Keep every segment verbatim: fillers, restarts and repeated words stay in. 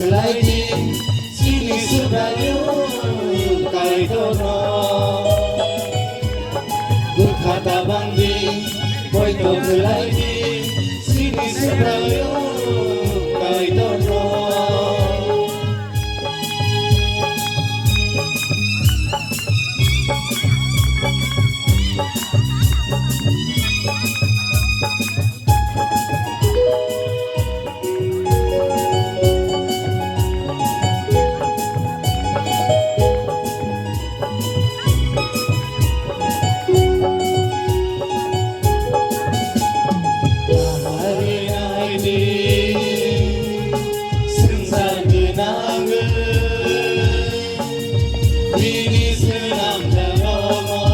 Khlaidi, chini Subraiyung Kaitorno. Bwkha ta bangdi, poito khlaidi, chini Subraiyung Kaitorno. Swngchar gwnangwi bini swnamjakrokno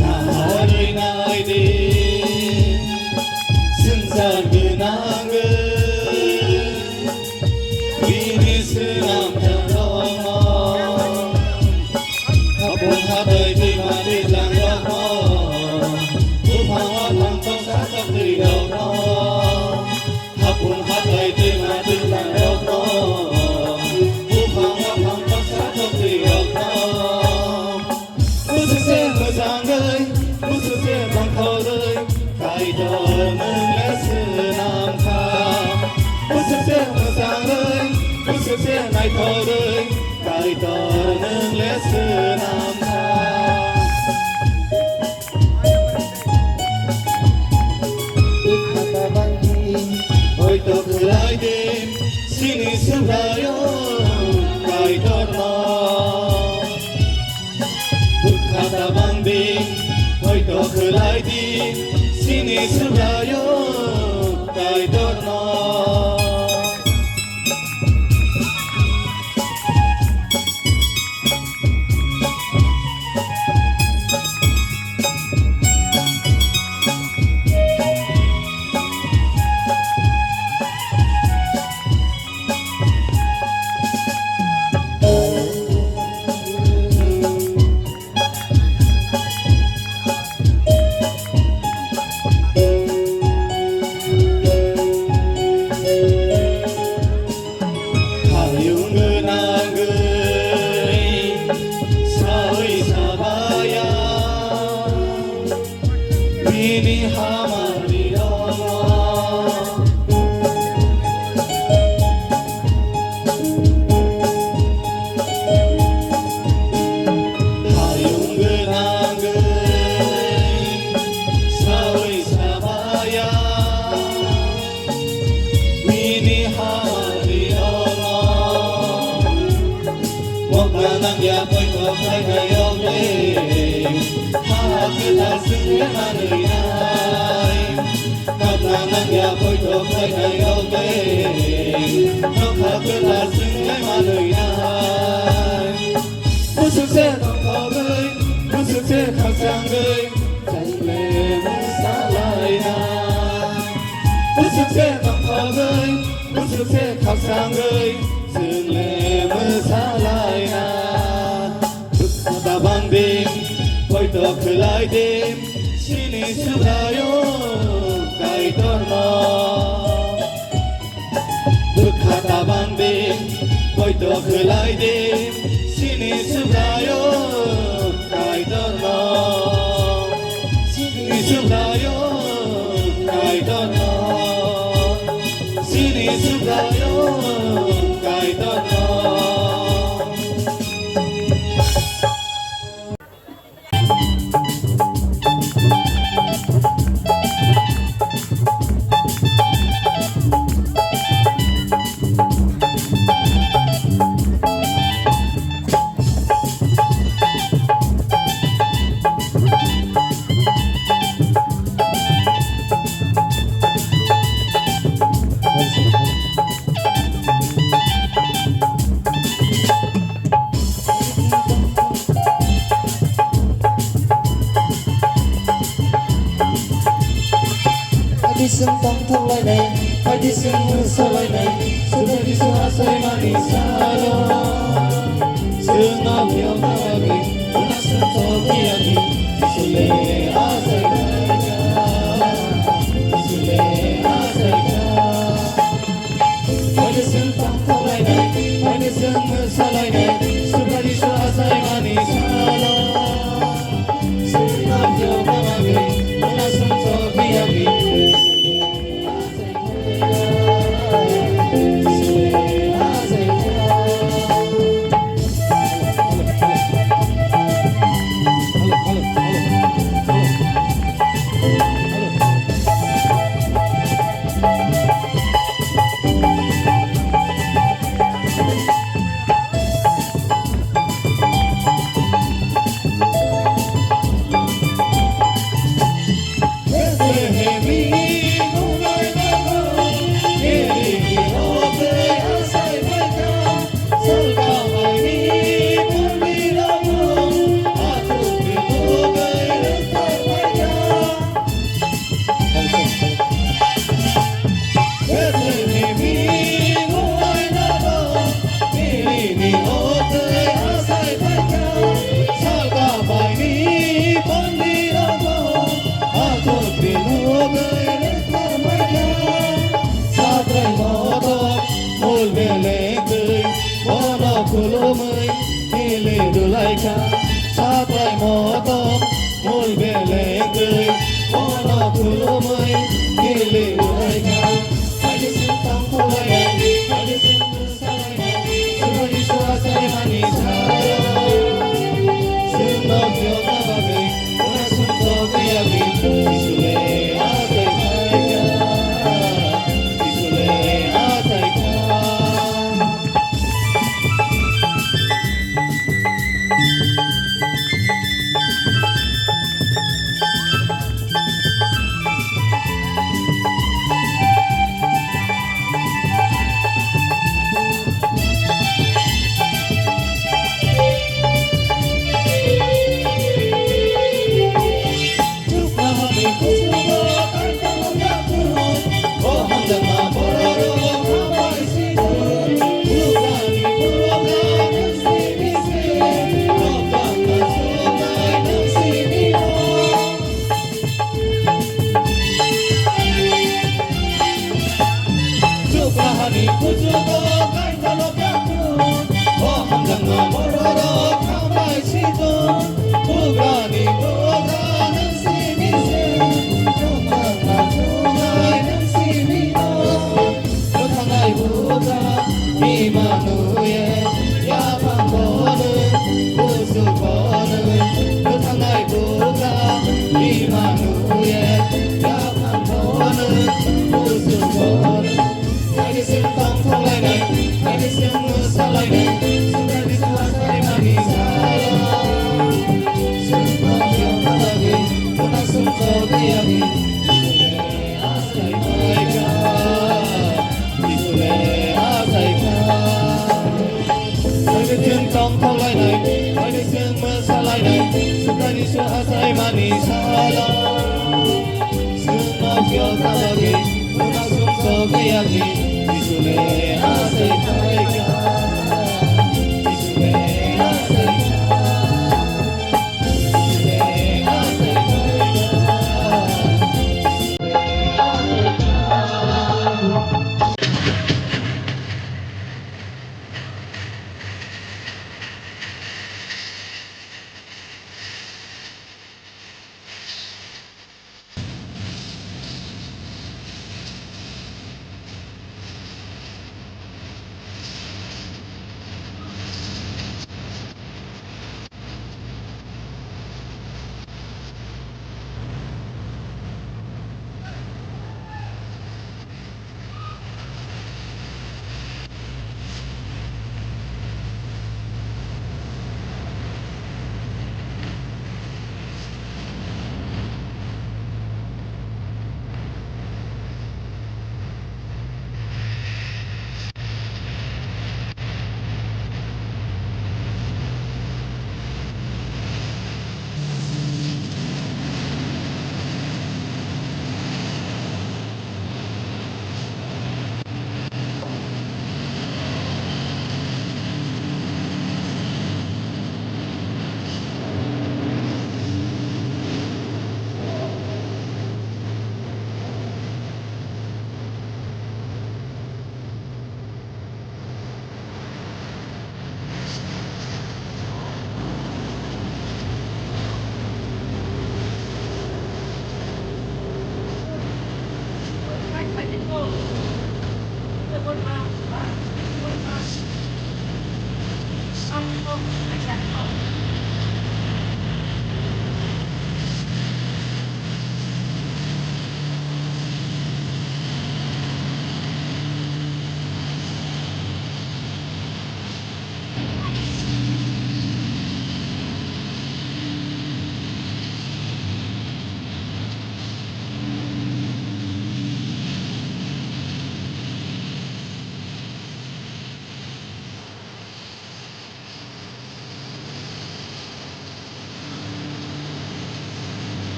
naharwi naidi. Swngchar gwnangwi bini swnamjakrokno, hapung hathai twima twijlangrokno, buphang waphang toksa toktwirokno, hapung hathai twima twijlangrokno, buphang waphang toksa toktwirokno. Bwswk se mwchangwi, bwswk se tongthokgwi, Kaitor nwng le swnam kha. Bwswk se mwchangwi, bwswk se naithokrwi, Kaitor nwng le swnam kha. Bwkha ta bangdi, poito khlai di, chini Subraiyung Kaitorno. Bwkha ta bangdi, poito khlai di, chini Subraiyung Kaitorno. Hayung gwnangwi sawi sabaya bini hamari rokno. Hayung gwnangwi sawi sabaya bini hamari rokno. Mokna nangya poito khlainai rok le, ha kwtal chwng le manwi nai. Kapna nangya poito khlainai rok le, nokha kwtal chwng le manwi nai. Bwswk se tongthokgwi, bwswk se khakchangwi, chwng le mwsalaina. Bwswk se tongthokgwi, bwswk se khakchangwi, chwng le mwsalaina. Bwkha ta bangdi, poito khlai di, chini Subraiyung Kaitorno. Bwkha ta bangdi, poito khlai di, chini Subraiyung Kaitorno. Chini Subraiyung Kaitorno. Chini Subraiyung Kaitorno. Phaidi chwng tongthok lainai, phaidi chwng mungsa lainai, chwng phaidi chwng achaimani salo. Chwng no phiyok na bagwi, uansuk thok phiyakni. Satrai motom mul beleng twi bono khulumwi hili dulaikha. Satrai motom mul beleng twi bono khulumwi hili dulaikha. Aidi sing tong khulai, aidi sing Chukrahani kuchugo kaisalo pyaku, o hamjakma bororok hambai sido. Bugrani bugra nwng simi se, chukmangma chunai nwng simi o. Bwthangnai bugra Imanuel, yaphang bono, busu bono, bwthangnai bugra, Imanuel, yaphang bono, busu bono. Aidi sing tong thanglainai, aidi sing mwsalainai, Sukrani suasaimani salo. Sing tong thanglainai, mona sung tong yagi. Tongthok lainai, haini chwng mwsa lainai, Sukrani suasaimani salo. Chwngno phiyok kha bagwi, uansuk sok ya di, Jisuni asai phaikha, Jisuni asai kha.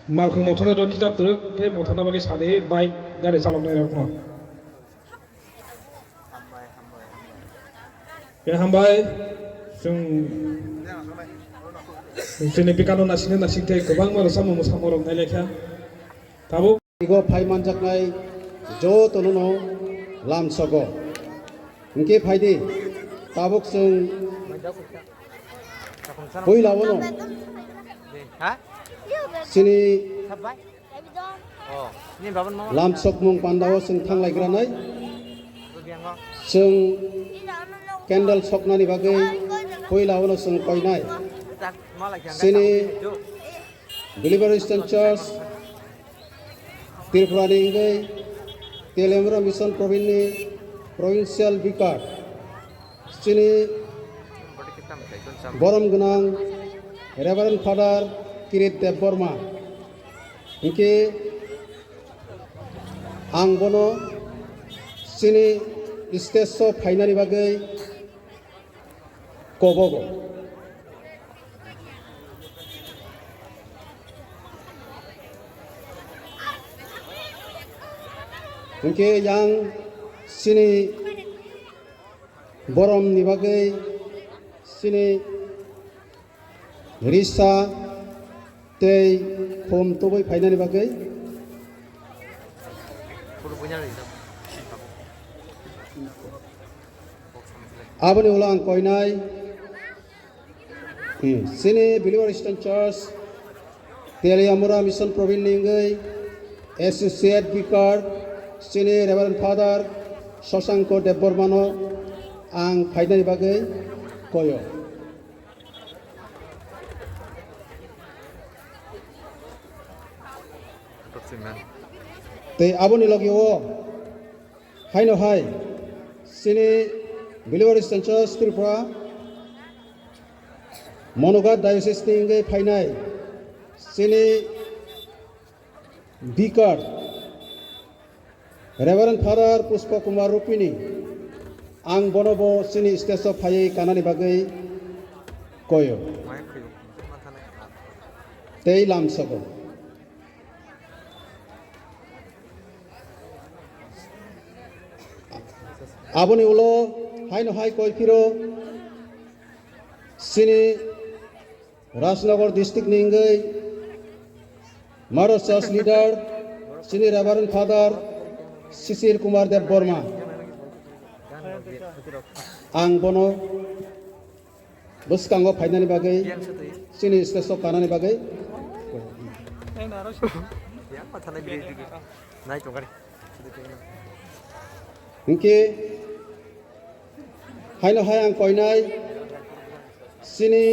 Malkhung mothano do kitab twrwk, tei mothano bagwi sadi bai gari chaloknai rokno. Khe hambai, chwng, chwngni bikano nasingni nasing tei kwbangma rwchapmung mwsamung rok nai laikha. Tabuk. Igo phai manjaknai jotono no lamsogo. Hwnkhe phaidi, tabuk chwng puila ono chini lamsokmung pandao chwng thanglaigra nai. Chwng candle soknani bagwi puila ono chwng koinai. Chini Believer Christian Church Tripura ni wngwi Teliamura Mission Province ni Provincial Vicar chini borom gwnang Reverend Father Kirit Debbarma hwnkhe ang bono chini stage o phainani bagwi kobogo. Hwnkhe yang chini boromni bagwi chini risa tei khum tubui phainani bagwi. Aboni ulo ang koinai, hmm, chini Believer Christian Church Teliamura Mission Province ni wngwi Associate Vicar chini Reverend Father Shashanko Debbarmano ang phainani bagwi koyo. Tei aboni logi o haino hai chini Believer Christian Church Tripura Monogat Diocese ni wngwi phainai chini Vicar Reverend Father Pushpa Kumar Rupini, ang bono bo chini stage o phaiwi kanani bagwi koyo. Tei lamsogo. Aboni ulo haino hai koi phiro chini Rajnagar district ni wngwi Mother Church leader chini Reverend Father Sisir Kumar Deb Borma. Ang bono bwskango phainani bagwi chini stage o kanani bagwi. Hwnkhe haino hai ang koinai chini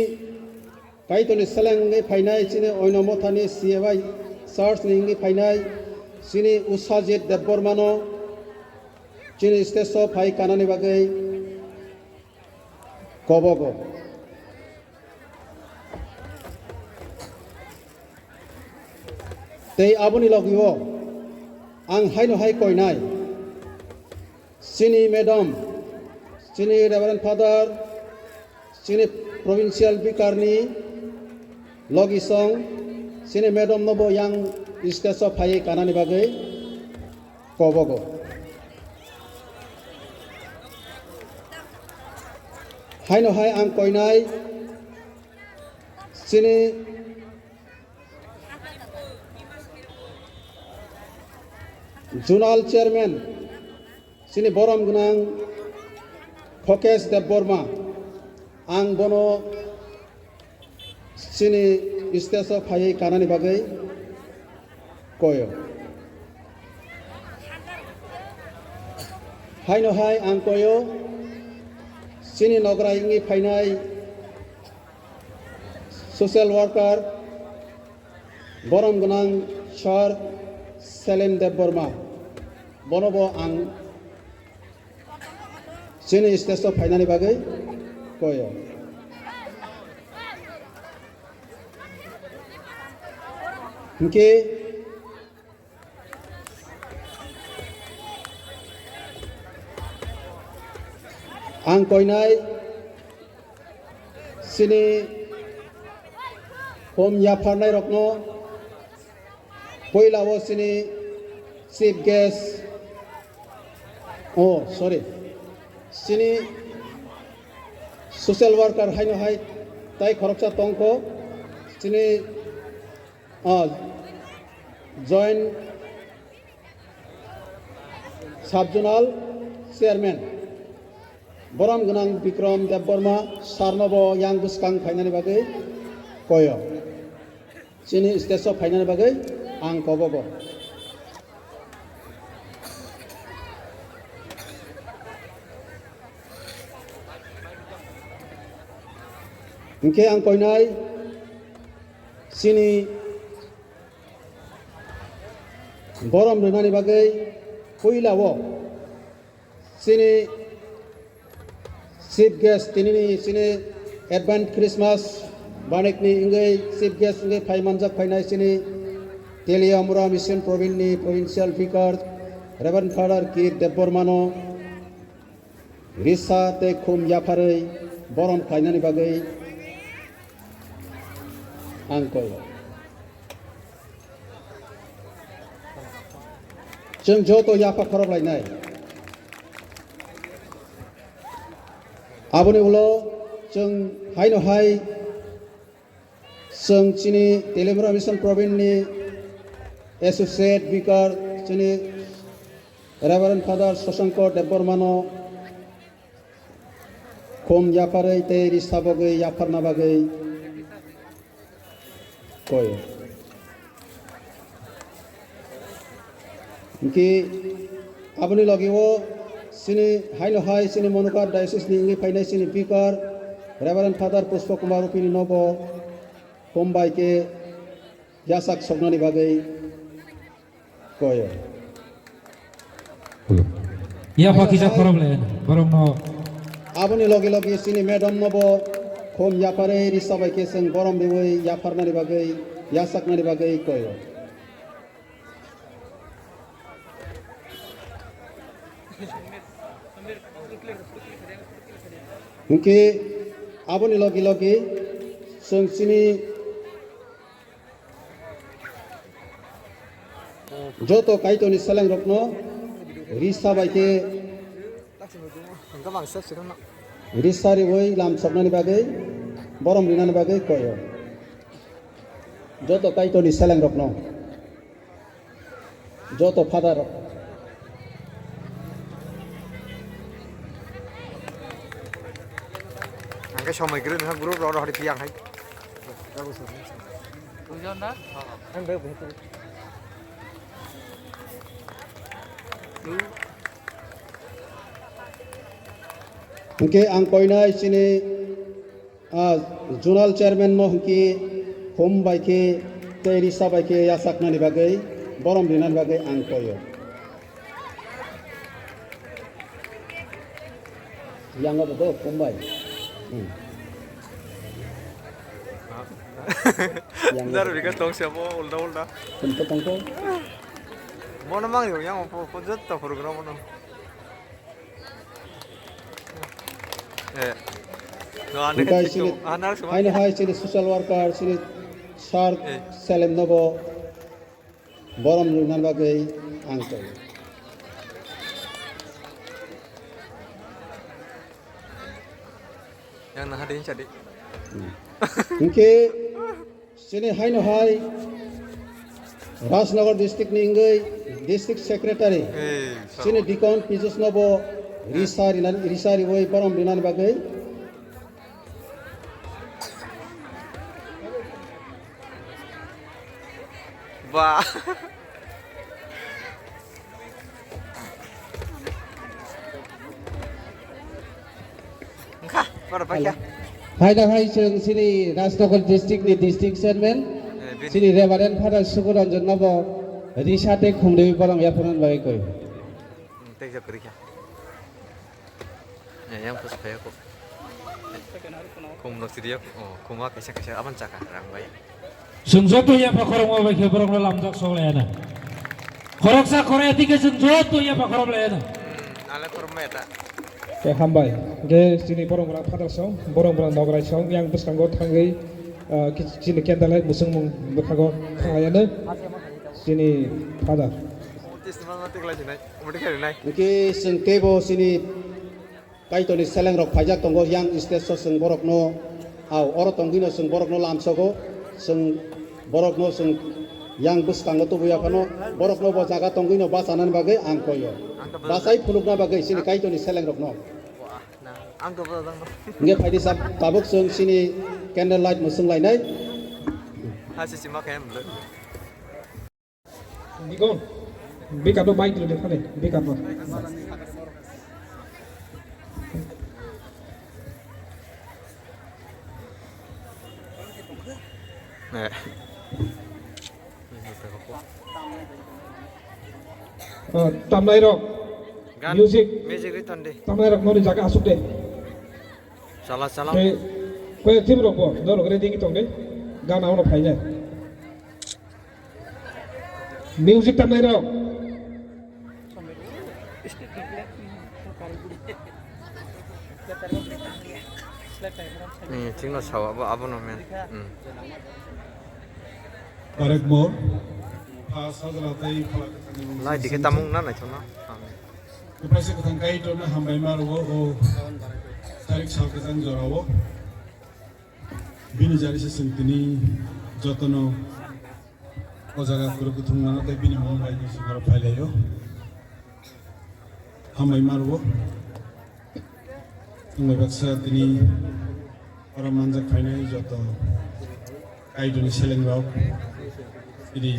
Kaitorni seleng wngwi phainai chini Oino Mothani C A Y Church ni wngwi phainai chini Usajit Debbarmano chini stage o phai kanani bagwi kobogo. Tei aboni logi o ang haino hai koinai. Chini madam, chini Reverend Father, chini Provincial Vicar ni logi song, chini madam no bo yang stage o phaiwi kanani bagwi kobogo. Haino hai ang koinai chini Zonal Chairman chini borom gwnang Khokesh Debbarma, ang bono chini stage o phaiwi kanani bagwi koyo. Haino hai ang koyo chini nograi wngwi phainai social worker borom gwnang Sir Selim Debbarma, bono bo ang chini stage o phainani bagwi koyo. Hwnkhe ang koinai chini hom yapharnai rokno Poila o chini chief guest, oh, sorry, chini social worker haino hai tai khoroksa tongkho, chini, ah, joint sub-zonal chairman borom gwnang Bikram Debbarma sir no bo yang bwskang phainani bagwi koyo. Chini stage o phainani bagwi ang kobogo. Hinkhe ang koinai chini borom rwnani bagwi puila o chini chief guest, tinini chini advance Christmas banikni wngwi chief guest wngwi phai manjak phainai chini Teliamura Mission Province ni Provincial Vicar Reverend Father Kir Debbarmano risa tei khum yapharwi borom khlainani bagwi ang koi. Chwng joto yapha khorok lainai. Aboni ulo chwng haino hai chwng chini Teliamura Mission Province ni Associate Vicar chini Reverend Father Shashanko Debbarmano khum yapharwi tei risa bagwi yapharna bagwi koi. Hinkhe aboni logi o chini haino hai chini Monokar Diocese ni wngwi phainai chini Vicar Reverend Father Pushpa Kumar Rupini nobo khum bai khe yasak soknani bagwi koyo. Yapha kisa khorok le borok no. Aboni logi logi chini madam no bo khum yapharwi risa bai khe chwng borom riwi yapharnani bagwi yasaknani bagwi koyo. Hinkhe aboni logi logi chwng chini joto Kaitorni selengrokno risa bai khe risa riwi lamsoknani bagwi borom rinani bagwi koyo. Joto Kaitorni selengrokno. Joto father rok. Ang khe somoi kwrwi nokha group rok rohor phi ang hai. Bujo na? Ang bai bujo. Hinkhe ang koinai chini Ah, zonal chairman no hinkhe khum bai khe tei risa bai khe yasaknani bagwi borom rinani bagwi ang koyo. Yang abo do khum bai. Hmm. Yang jar abo. Bikas tong siya mo ulda ulda. Khum to tong to. Mono mang yo yang po po jot to program mono. Eh. No, ane Hinkhe tik chini, tok. Ah, nar suma. Haino hai chini social worker, chini sir Eh. Selem nobo borom rwna bagwi ang tong. Yang naha din chadi. Hmm. Hinkhe Chini haino hai Rajnagar district ni wngwi district secretary, Hey, chini sorry. Deacon Pijus no bo risa rinani, risa riwi borom rinani bagwi. Ba. Wngkha, borok paikha. Hai da hai chwng chini Rajnagar district ni district chairman, Eh, bini. Chini Reverend Father Sukuranjan no bo risa tei khumriwi borom yapharnani bagwi koi. Hmm, tei jab kwrwi kha. Eh, yang pus phai ko. Khum no siri ya, oh, khum wa kaisa kaisa aban chaka rang bai. Chwng joto yapha khorokma bai khe borokno lamjak sok laiyana. Khoroksa khorokya tike chwng joto yapha khorok laiyana. Hmm, ale khorokma eta. Khe hambai. Khe chini borok rok phatar song, borok rok nograi song, yang bwskango thangwi, ah, ki-, chini candlelight musungmung bwkhago thanglaiyana. Chini father. Hwnkhe chwng teibo chini Kaitorni selengrok phaijak tongo, yang stage-o chwng borokno, au, oro tongwino chwng borokno lamsogo, chwng borokno chwng yang bwskango tubui yaphano, borokno bo jaga tongwino bachanani bagwi ang koyo. Bachai phunukna bagwi chini Kaitorni selengrokno. Hwnkhe phaidi sab tabuk chwng chini candle light mwswng lainai. Digon, bikap no mic rwdi phale, bikap no. Eh. Oh, tamnai rok. Gan, music. Music ri ton di. Tamnai rok noni jaga asuk de. Chala, chala. Koi, koi team rok bo, norok ready wngwi tong de. Gan auno phainai. Music tamnai rok. Hmm, chikno sao, abo, abono men. Hmm. Barekmor, pha sajla tei phala kwthangni mung lai dikhe songcha. Tamung na naithokno. Amen. Kuphai se kwthang Kaitorno hambai ma rwo o tarik sal kwchang jorao. Bini jari se chwng tini jotono o jaga kwrwk kuthum mano tei bini mung bai ni singoro phailaio. Hambai ma rwo. Wngwi baksa tini oro manjak phainai joto Kaitorni selengrok, tini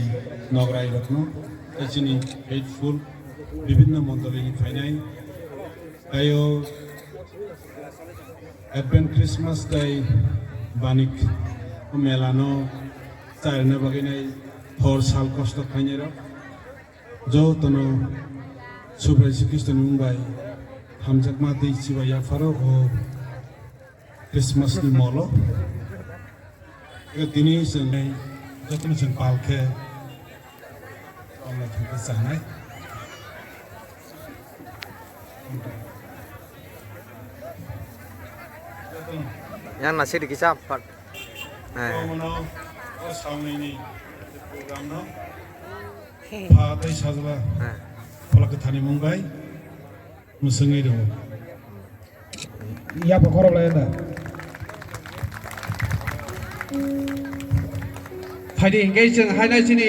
nograi rokno, tei chini faithful bibinno mondolini phainai. Tei o Advent Christmas tei Banik o mela no charina bagwi nai hor sal kosto khainai rok. Jotono Subrai Jisu Khristoni mung bai hamjakma tei chibai yapharo o Christmas ni molo. Ego tini chwng jotono chwng pal khe tongna thangkhe chanai. Yang nasi di kisa pat. Eh. Omono o sawnini program no. Pha tei sajla. Eh. Phola kwthani mung bai mwswngwi rwo. Yapha khorok lai da. Phaidi hingke chwng haino chini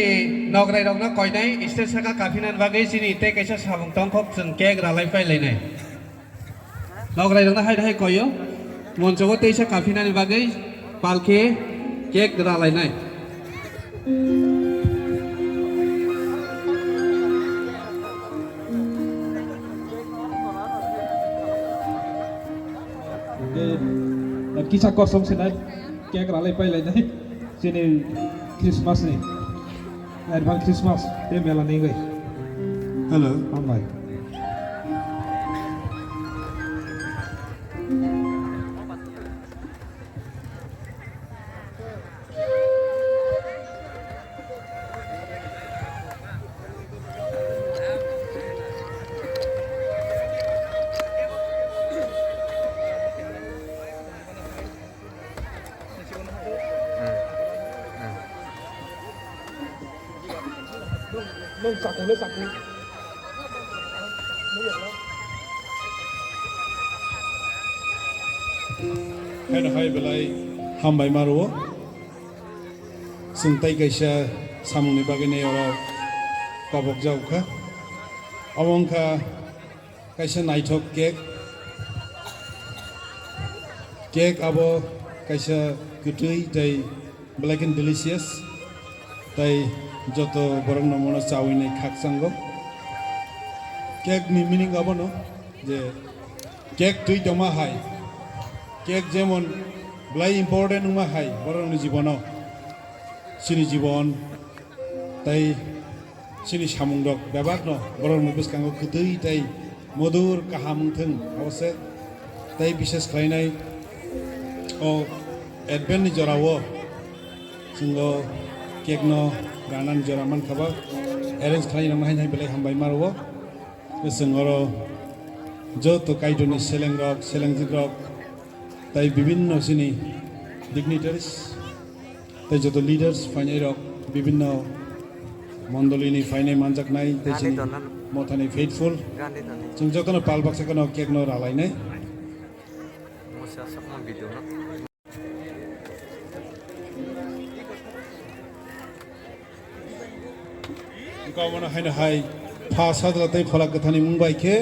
nograi rokno koinai stage saka kaphinani bagwi chini tei kaisa samung tongkhok chwng cake ralai pai lainai. Nograi rokno hai hai koyo. Monchogo teisa kaphinani bagwi palkhe cake ralainai. Kisa kosom sinai. Cake ralai pai lainai chini Christmas ni. Advance Christmas tei mela ni wngwi. Hello. Hambai. Nwng chakung le chakung. Haino hai belai hambai ma rwo. Chwng tei kaisa samungni bagwi nei oro kobok jagkha. Omo wngkha kaisa naithok cake. Cake abo kaisa kwtwi tei belai khe delicious. Tei joto borokno mono chawi nai khakchango. Cake ni meaning abono je cake twi tongma hai, cake jemon belai important wngma hai borokni jibono, chini jibon tei chini samungrok bebakno borokni bwskango kwtwi tei modur kaham wngthwng, abo se tei bises khlainai o Advent ni jorao chwng o cake no ranani jora mankha ba arrange khlai nang hai belai hambai ma rwo. Chwng oro joto Kaitorni selengrok, selengjikrok, tei bibinno chini dignitaries, tei joto leaders phainairok, bibinno Mondolini phainai manjaknai tei chini mothani faithful. Gandhi dona. Chwng jotono pal baksa kheno cake no ralainai. Musa sakma video no. Wngkha omono haino hai pha sajla tei phola kwthani mung bai khe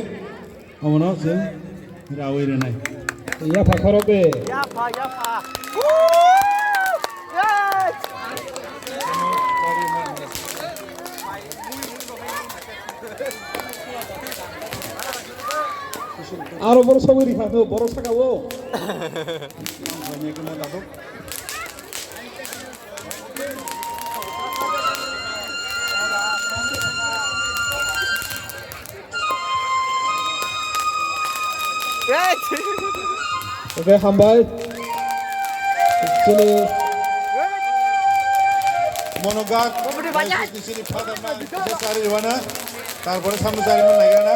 omono chwng rawi rwnai. Yapha khorok de. Yapha, yapha. Woo! Yes! Aro borok sogwi rikha kho, borok saka o. Oke, hambai. Chini Monogak, chini father na, kisa sari wana, tarpore samno sari man nai na.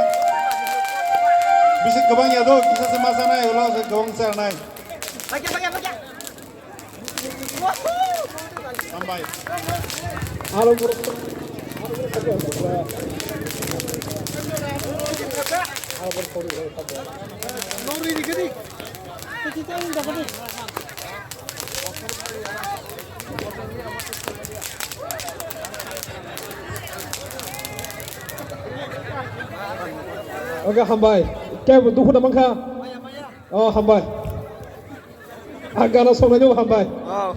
Bisi kwbang ya do, kisa se masa nai, ulo se kwbang sar nai. Hambai. Oke, hambai. Kebo dukhu na mankha? Oh, hambai. Ang gana songnai no hambai. Oh.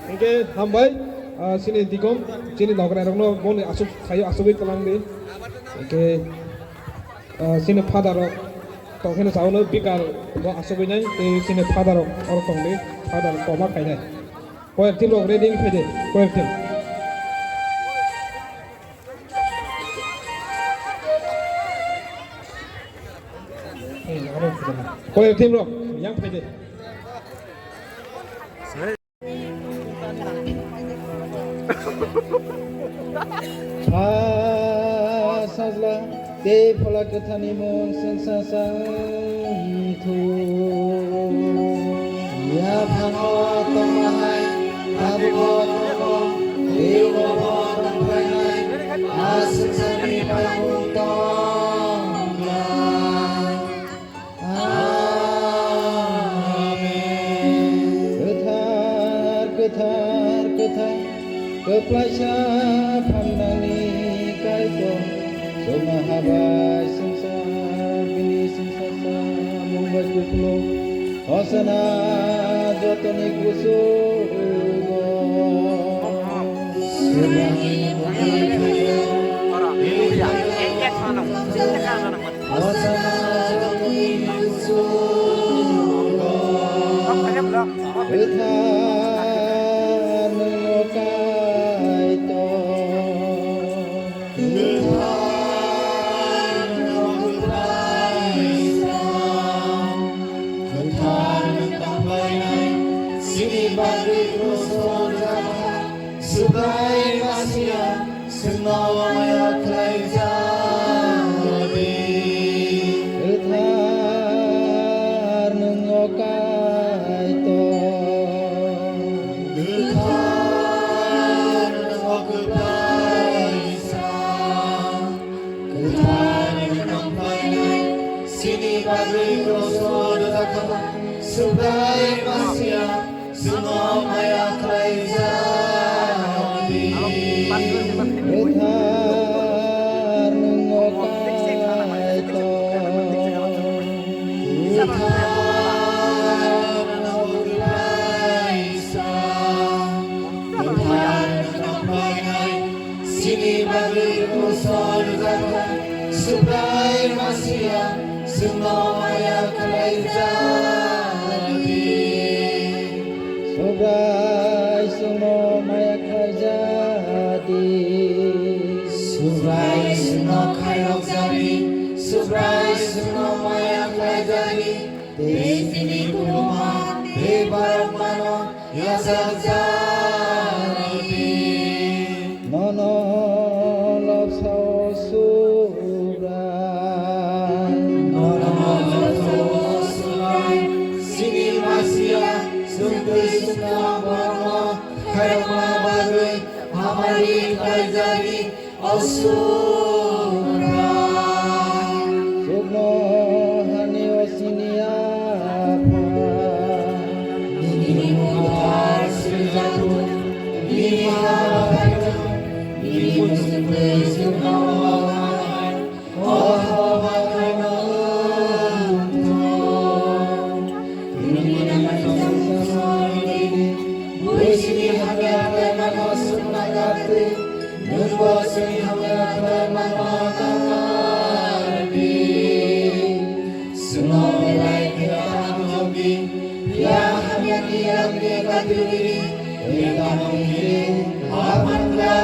Hingke hambai, ah, chini dikom, chini nokrai rokno boni asuk khayo asugwi twlang di. Hingke, ah, chini father rok tongkheno saono bikal bo asugwi nai, tei chini father rok oro tong di, father koma khainai. Koyek team rok ready khai di, koyek team. Koyek team rok yang phai de. Pha sajla tei phola kwthani mung chwngsa chang thu. Yaphango tongma hai tabuk o tongo, tei obo tongphainai a swngcharni paimung tongkha. Amen. Kwthar, kwthar, kwthar, kwplaisa phalnani Kaitor, chwngno habai swngchar, bini swngchar samung bai kupulung. Hosana jotoni kuchugo. Hosana jotoni kuchugo. Kwthar nwngo Kaitor. Kwthar nwng tangphlainai, chini bagwi kruso rwjakha, Subrai Masia, chwngno maya khlaijak di. Kwthar nwngo Kaitor. Kwthar nwngo Kwplaisa. Kwthar wng tongphainai, chini bagwi kruso rwjakha, Subrai Masia, chwngno maya khlaijak di. Kwthar nwngo Kaitor. Kwthar nwngo Kwplaisa. Kwthar wng tongphainai, chini bagwi kruso rwjakha, Subrai Masia, chwngno maya khlaijak di. Subrai chwngno maya khlaijak di. Subrai chwngno khairokjak di. Subrai chwngno maya khlaijak di. Tei chini khuluma tei borok mano yachak jani. Nono lobsao Subrai. Nono lobsao Subrai. Chini Masia, chwng twi chwngno borokno khairokna bagwi hamari Khlaijani o Subrai. Chuknohani o sini Apha. Nini mung kwthar swijak thung, nini ha phaithung, nini muchungtwi chuknohani o Apha Bathai no wng thung. Nini nangmani samung songwi di, bui sini hamya khlaimano sukna gatwi, nwngbo chwngni hamya khlaimano nangar di. Chwngno belai khe kaham jokdi, phiya hamyani rangni katirwi, tei tamo hini, ha phankra,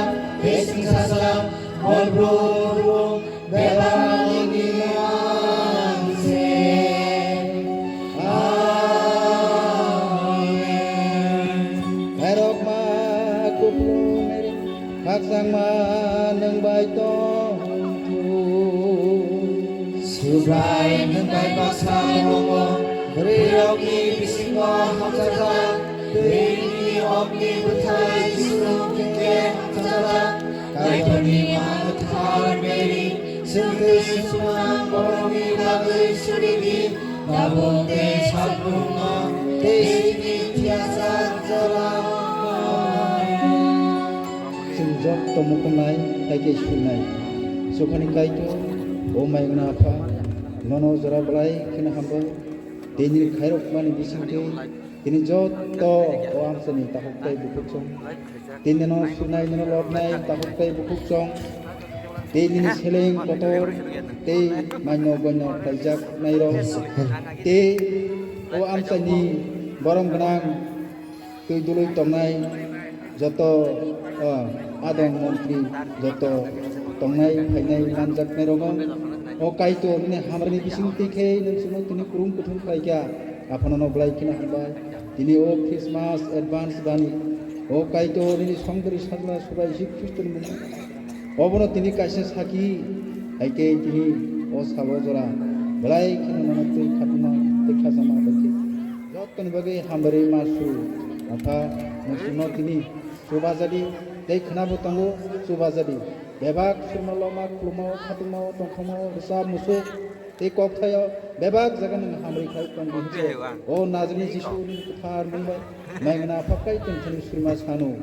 tei singsa sala, Monbru rung bebak nini ang se. Amen. Khairokma kupulung Mary, khakchangma nwng bai tong thung. Subrai nwng bai baksa tongo, bwrwirokni bisingo hamchajak, tei nini okni bwthai Jisu hwnkhe hamchajak. Kaitorni Mama Kwthar Mary, chwng tei chwngno borokni bagwi suri di, tabuk tei salbrumno tei chini thiyajak jorao. Chwng joto mukhungnai, tei khe suinai. Sukhani Kaitor, o Maigwna Apha, nono jora belai kheno hambai, tei nini khairokmani bisingtwi tini joto o amchaini takhuk tei bukhuksong. Tei nino surnai, nino lobnai, takhuk tei bukhuksong, tei nini seleng kotor, tei maino goino khlaijaknairok, tei o amchaini borom gwnang twi dului tongnai joto, ah, adong montri joto tongnai phainai manjaknairogo, o Kaitor nini hamrani bising twi khe nwng chwngno tini kwrwng kuthum khlaikha, aphano no belai kheno hambai. Tini o Christmas advance bani, o Kaitor nini songdori sajla Subrai Jisu Khristoni mung. Obono tini kaisa saki, hai khe tini o salo jora belai kheno nono twi khatungma tei khachama bai khe. Jottoni bagwi hambai rwima su, Apha, nwng chwngno tini chubajadi tei khwnabo tongo chubajadi. Bebak surma loma khulumao, khatungmao, tongthokmao, rwchap musuk, tei kokthaio bebak jaga nwng hamri khai tong di hwnwi o Nazareni Jisu ni kwthar mung bai Maigwna Apha kai tongthani surima sano.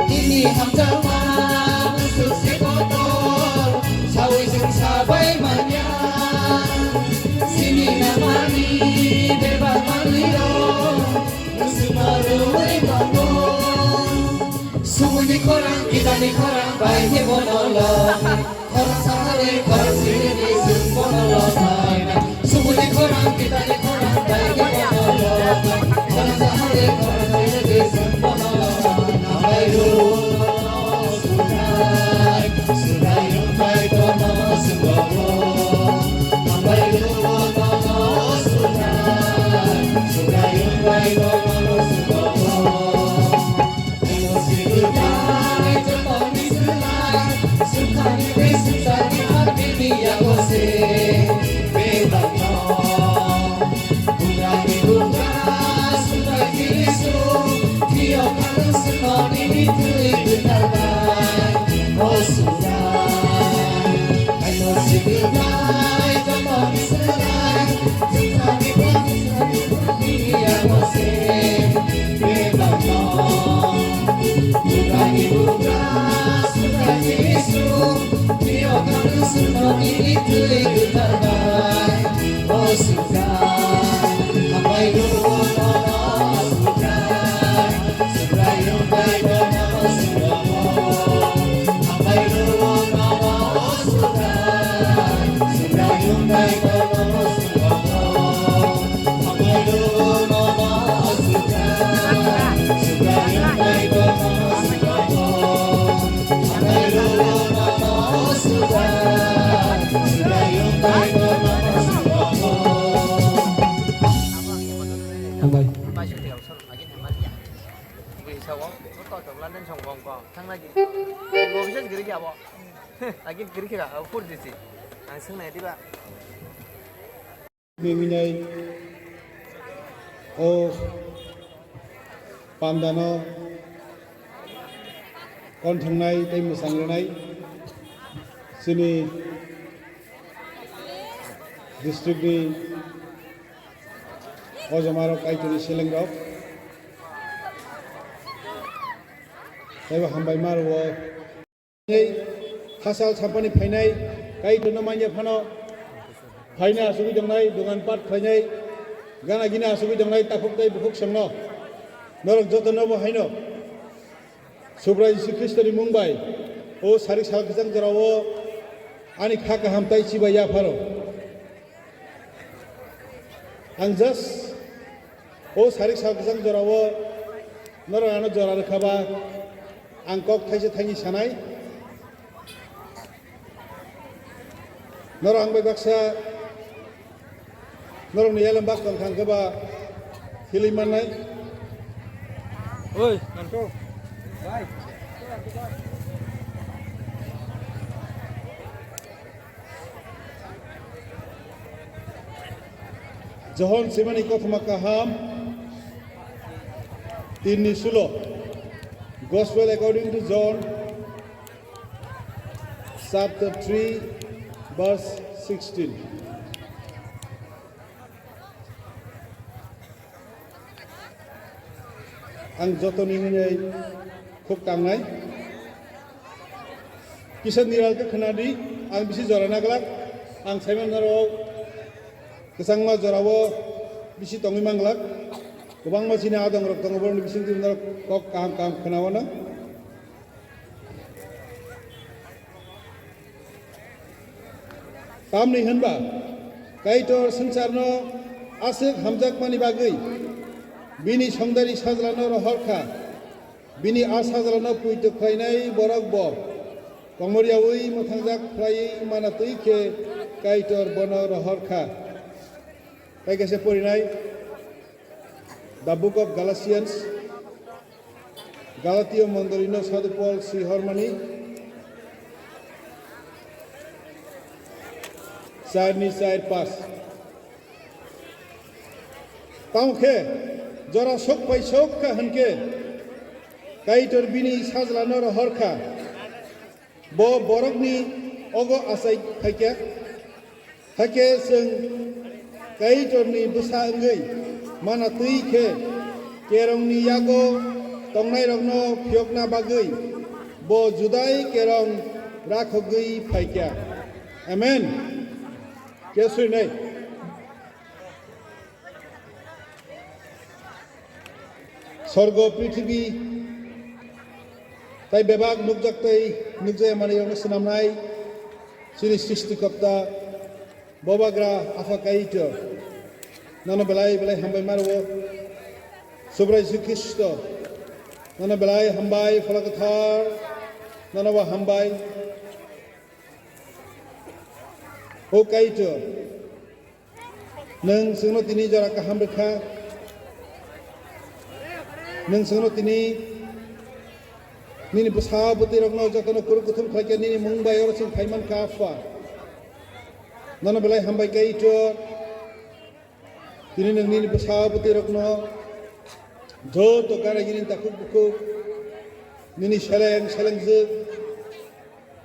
Nini hamjakma bwswk se kotor, sawi chwng sabai manya. Sini namani bebak manwirok, bwswkno rwui tongo. Subuni khorang, kitani khorang, bai khe bono lo. Khorang sahari, khorang sirni, chwng bono lo sai. Subuni khorang, kitani khorang, bai khe bono lo. Khorang sahari, khorang sirni, chwng bono lo. Hambai rw, surai, surai rw, bai bono, chwng bono. Hambai rw, bono, surai, surai rw, bai bono, chwng bono. Hambai. Lagi giri khe abo. Lagi giri khe abo, phur disi. Ang swngnai diba. Minai o pandano konthangnai tei mwsang rwnai chini district ni ojomarok, Kaitorni selengrok, teibo hambai ma rwo. Hachal sampani phainai, Kaitorno manya phano, phaina asugwi tongnai, dogan pat khlainai, gana gini asugwi tongnai, takhuk tei bukhuk songno. Norok jotono bo haino Subrai Jisu Khristoni mung bai o sarik sal kwchang jorao ani kha kaham tei chibai yapharo. Ang just o sarik sal kwchang jorao norok ano jora rwkha ba, ang kok thaisa thaini sanai. Norok ang bai baksa norokni elem bak tong thang khe ba philwi mannai. Oi, nangkho. Bai. Johon swimani kothoma kaham, tinni sulo. Gospel according to John, chapter three, verse sixteen. Ang jotoni hwnwi khuk tangnai. Kisa niral khe khwnadi, ang bisi jora naglak, ang saiman norok kwchangma jorao bisi tongwi manglak. Kwbangma chini adongrok tongo, borokni bisingtwi norok kok kaham kaham khwnawano. Tamni hwnba Kaitor swngcharno aswk hamjakmani bagwi bini songdari sajlano rohor kha. Bini a sajlano poito khlainai borok bo komoryaui mwthangjak khlaiwi mana twi khe Kaitor bono rohor kha. Tai kaisa porinai The Book of Galatians. Galatiyo mondolino Sadhu Paul swi hormani charni char pas. Tamo khe jora sok pai sok kha hwn khe Kaitor bini sajlano rohor kha. Bo borokni ogo achai phaikha. Hakhe chwng Kaitorni bwsa wngwi mana twi khe kerongni yago tongnairokno phiyokna bagwi bo Judai kerong rakhogwi phaikha. Amen. Khe srinai. Sorgo, prithibi, tai bebak nukjak tei nukjaya manwirokno swnamnai chini Srishtikopta, Bobagra, Apha Kaitor, nono belai belai hambai ma rwo. Subrai Jisu Khristo, nono belai hambai, Phola Kwthar, nono bo hambai. O Kaitor, nwng chwngno tini jora kaham rwkha. Nwng chwngno tini nini bwsa bwtwirokno jotono kwrwk kuthum khlaikha, nini mung bai oro chwng phai mankha, Apha. Nono belai hambai kha, Kaitor. Tini nwng nini bwsa bwtwirokno joto gana gini takhuk bukhuk, nini seleng selengjwk,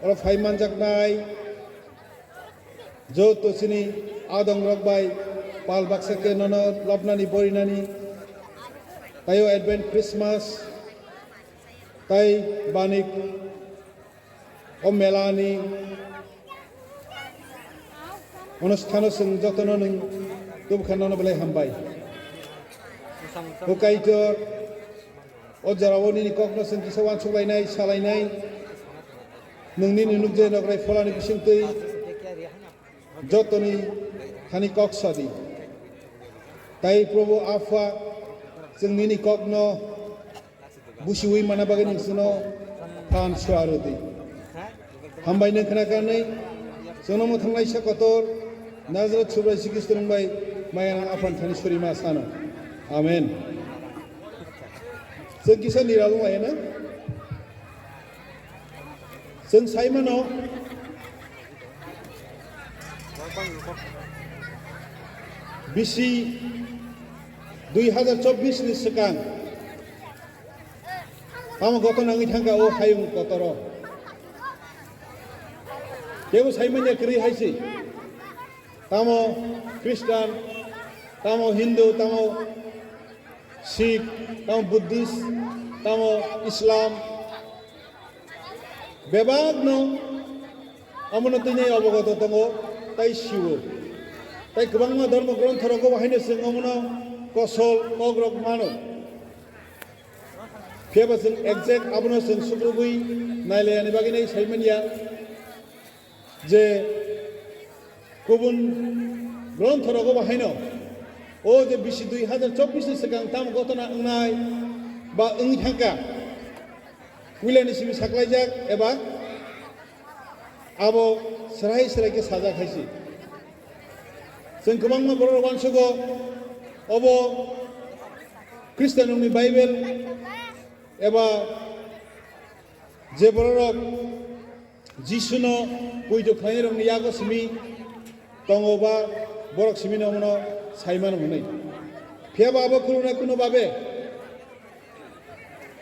oro phai manjaknai joto chini adongrok bai pal baksa khe nono lobnani borinani. Taiyo Advent Christmas tai bani o melani onusthano chwng jotono nwng tubukha, nono belai hambai. O Kaitor, o jorao nini kokno chwng kisa uansuk lainai, sa lainai. Nwng nini nukjai nokrai pholani bisingtwi jotoni thani kok sadi. Tai Probhu Apha, chwng nini kokno busiwi mana bagwi nwng chwngno phan sua rwdi. Hambai nwng khna kanwi chwngno mwthangnaisa kotor Nazareth Subrai Jisu Khristo nwng bai maya nang Aphani thani suri ma sano. Amen. Chwng kisa niralo maya nang. Chwng sai mano bisi dui hazar chobbish ni swkang tamo gotona wngwi thangkha o hayung kotoro. Kebo sai manya kwrwi hai se. Tamo Christian, tamo Hindu, tamo Sikh, tamo Buddhist, tamo Islam. Bebakno omono tini obogoto tongo, tai siwo. Tai kwbangma dhormo grontho rogo bahaino chwng omono kosol kokrok mano. Phiyaba chwng exact abono chwng sukrubwi nailaiyani bagwi nai sai manya je kubun grontho rogo bahaino o je bisi dui hazar chobbish ni swkang tamo gotona wngnai ba wngwi thangkha, puilani simi saklaijak eba abo srai srai khe sajak hai se. Chwng kwbangma borok uansugo obo Khristianrokni Bible eba je bororok Jisuno poito khlainairokni yago simi tongo ba borok simi nono sai mano hwnwi. Phiyaba abo kunu na kunu babe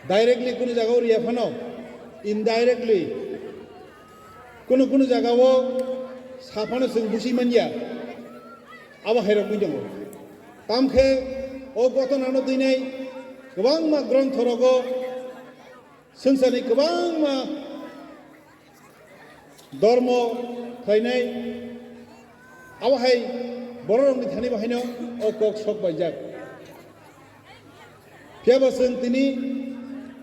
directly kunu jagao riya phano, indirectly kunu kunu jagao sa phano chwng busi manya. Abo hairok wngwi tongo. Tamkhe o gotonano twinai Kwbangma gronthorogo swngcharni kwbangma dormo khlainai, abo hai bororokni thani bo haino o kok sok baijak. Phiya bo chwng tini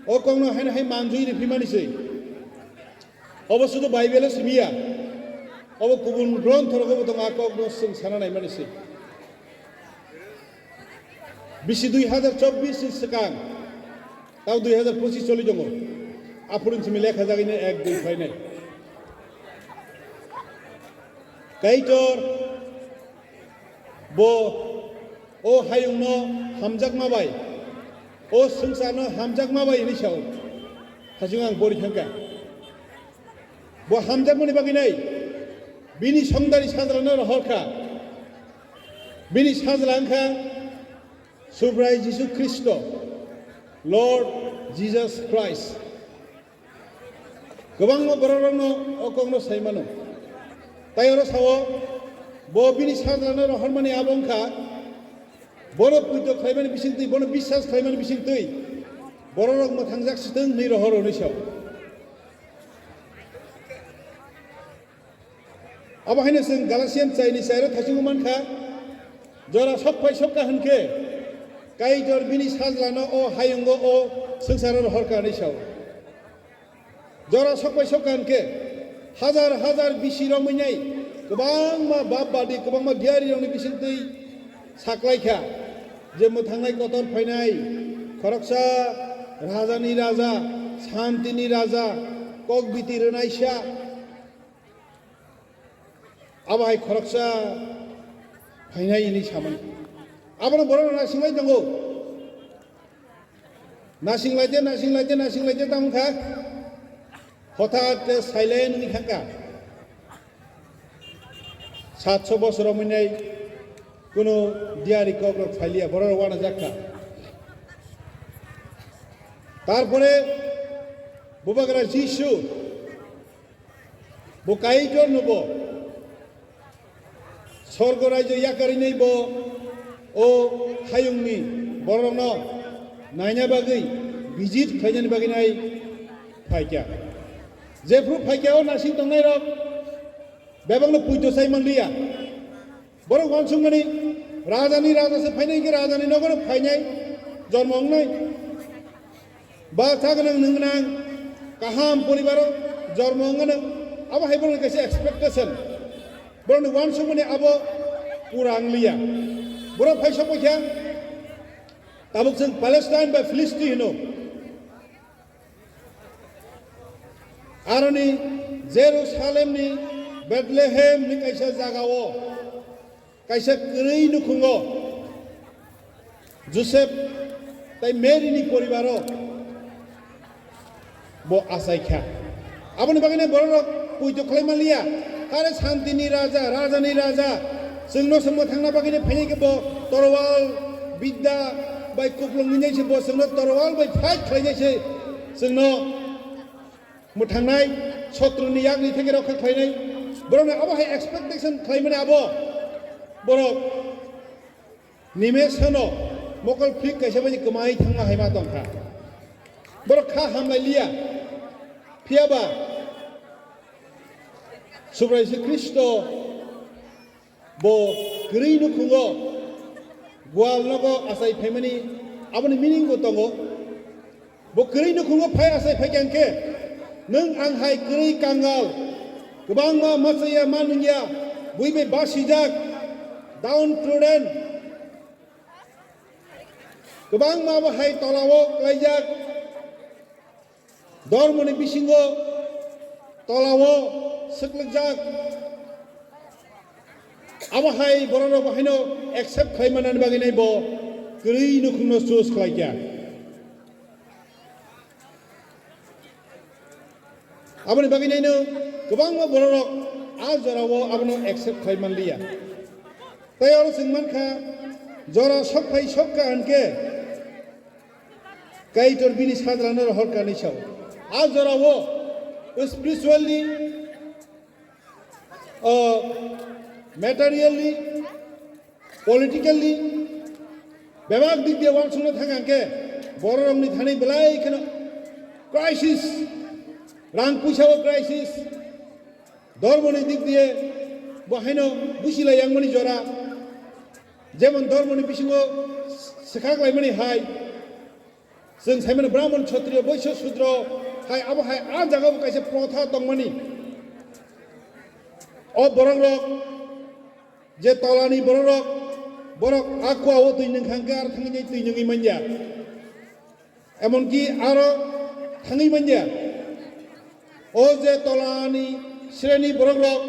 o kokno haino hai manjui riphi mani se. Obo sudu Bible-o simi ya, obo kubun gronthorogo bo tongo, a kokno chwng sana naimani se. Bisi dui hazar chobbish ni swkang, tao dui hazar pochis choli tongo. Aphuru simi lekha jagwi no ek dui phainai. Kaitor bo o hayungno hamjakma bai, o swngcharno hamjakma bai hwnwi sao. Haching ang bori thangkha. Bo hamjakmani bagwi nai bini songdari sajlano rohor kha. Bini sajla wngkha Subrai Jisu Khristo, Lord Jesus Christ. Kwbangma bororokno o kokno sai mano. Tai oro sao, bo bini sajlano rohormani abo wngkha, bono puito khlaimani bisingtwi, bono biswas khlaimani bisingtwi bororok mwthangjak sitwng hwnwi rohor hwnwi sao. Abo haino chwng Galatian chaini chairo thaichungo mankha, jora sokphai sokha hwnkhe Kaitor bini sajlano o hayungo o swngcharo rohorkha hwnwi sao. Jora sokphai sokha hwnkhe hazar hazar bisi romwi nai kwbangma bap badi, kwbangma diarirokni bisingtwi saklaikha je mwthangnai kotor phainai, khoroksa rajani raja, santini raja, kokbiti rwnaisa, abo hai khoroksa phainai hwnwi samani. Abono borok nasinglai tongo. Nasinglai de, nasinglai de, nasinglai de tamo kha. Hothat khe silent wngwi thangkha. Satso bosor romwi nai kuno diari kokrok phailiya, borok rok uanajakha. Tarpore Bubagra Jisu bo Kaitor no bo sorgo raijyo yakarinai bo o hayungni borokno naina bagwi, visit khlainani bagwi nai phaikha. Jephru phaikha o nasing tongnairok bebakno puito sai manliya. Borok uansukmani rajani raja se phainai, hwnkhe rajani nogo no phainai, jormo wngnai. Ba cha gwnang nwng gwnang kaham poribaro jormo wng gwnang, abo hai borokni kaisa expectation. Borokni uansukmani abo pura wngliya. Borok phai sokphaikha, tabuk chwng Palestine ba Philistine hino. Aroni Jerusalemni Bethlehemni kaisa jagao kaisa kwrwi nukhungo Josep tai Mary ni poribaro bo achaikha. Aboni bagwino bororok puito khlai manliya. Are santini raja, rajani raja, chwngno se mwthangna bagwino phainai khe bo torwal, bidda bai kuplung ninai se bo chwngno torwal bai fight khlainai se chwngno mwthangnai, sotruni yakni theke rokha khlainai. Borokni abo hai expectation khlaimani abo borok nimesano mokol phik kaisa bai kwmai thangma hai ma tongkha. Borok kha hamlai liya. Phiyaba Subrai se Khristo bo kwrwi nukhungo gwal nogo achai phaimani aboni meaning bo tongo. Bo kwrwi nukhungo phai achai phaikha hwnkhe, nwng ang hai kwrwi kangal, kwbangma machaya manwngya, bui bai basijak, downtrodden, kwbangma bo hai tolao klaijak, dormoni bisingo tolao swklikjak. Abo hai borok rok bo haino accept khlai manani bagwi nai bo kwrwi nukhungno choose khlai kha. Aboni bagwi naino kwbangma borok rok a jorao abono accept khlai manliya. Tai oro chwng mankha jora sok phai sok kha hwnkhe Kaitor bini sajlano rohor kha hinwi sao. A jorao spiritually, o materially, politically, bebak dik dia uansukna thang hwnkhe Bororokni thani belai kheno crisis, rang puisa o crisis, dormoni dik diye bo haino busi lai yang mani jora, jemon dormoni bisingo swkak lai mani hai, chwng sai mano Brahmon, Kshatriya, Vaishya, Sudra hai, abo hai a jaga bo kaisa protha tong mani. O borok rok je tolani borok rok, borok a kua o twi nwng kha hwnkhe aro thangwi twi nwngwi man ya. Emonki aro thangwi man ya. O je tolani sreni borok rok,